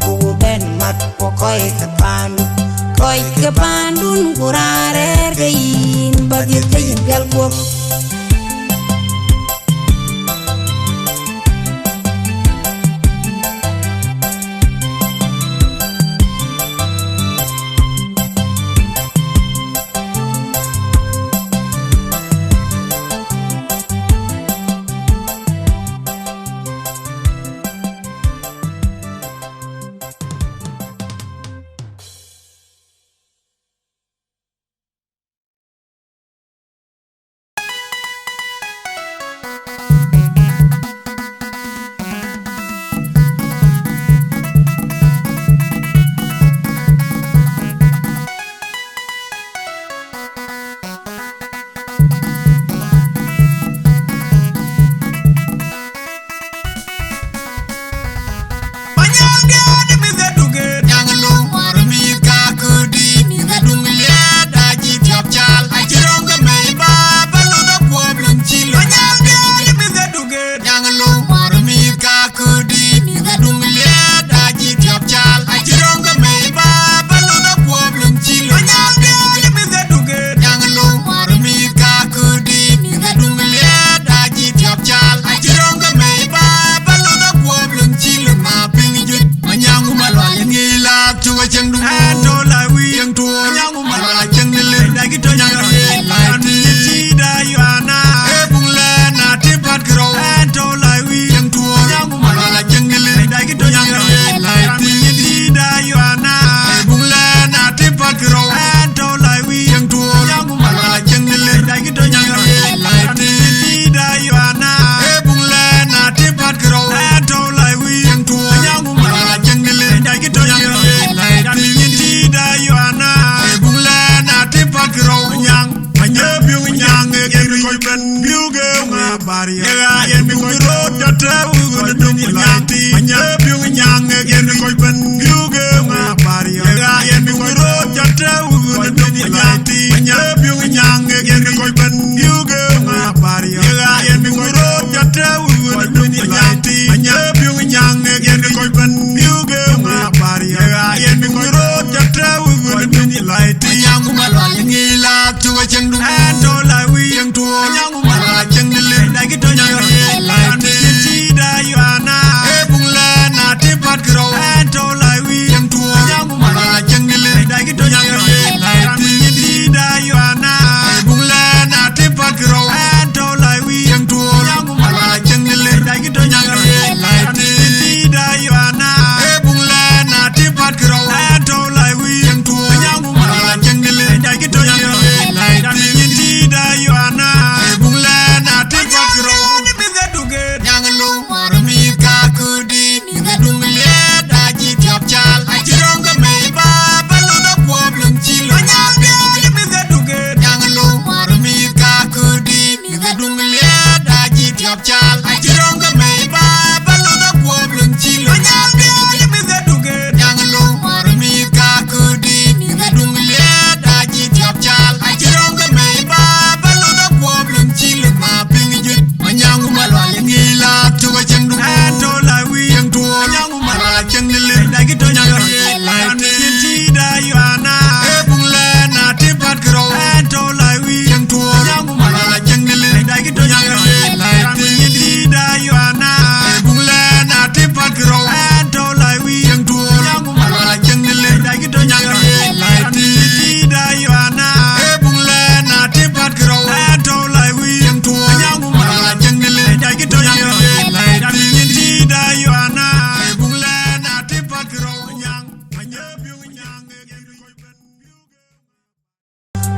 ku, ku bɛ̈n mat ku kɔc ke paandu, kɔc ke paandun ku raan rɛ̈ɛ̈r ke yïn. Bädhiëth ke yïn pial guɔ̈p.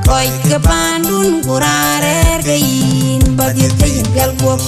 Kɔc ke paandun ku raan rɛ̈ɛ̈r ke yïn, bädhiëth ke yïn pial guɔ̈p.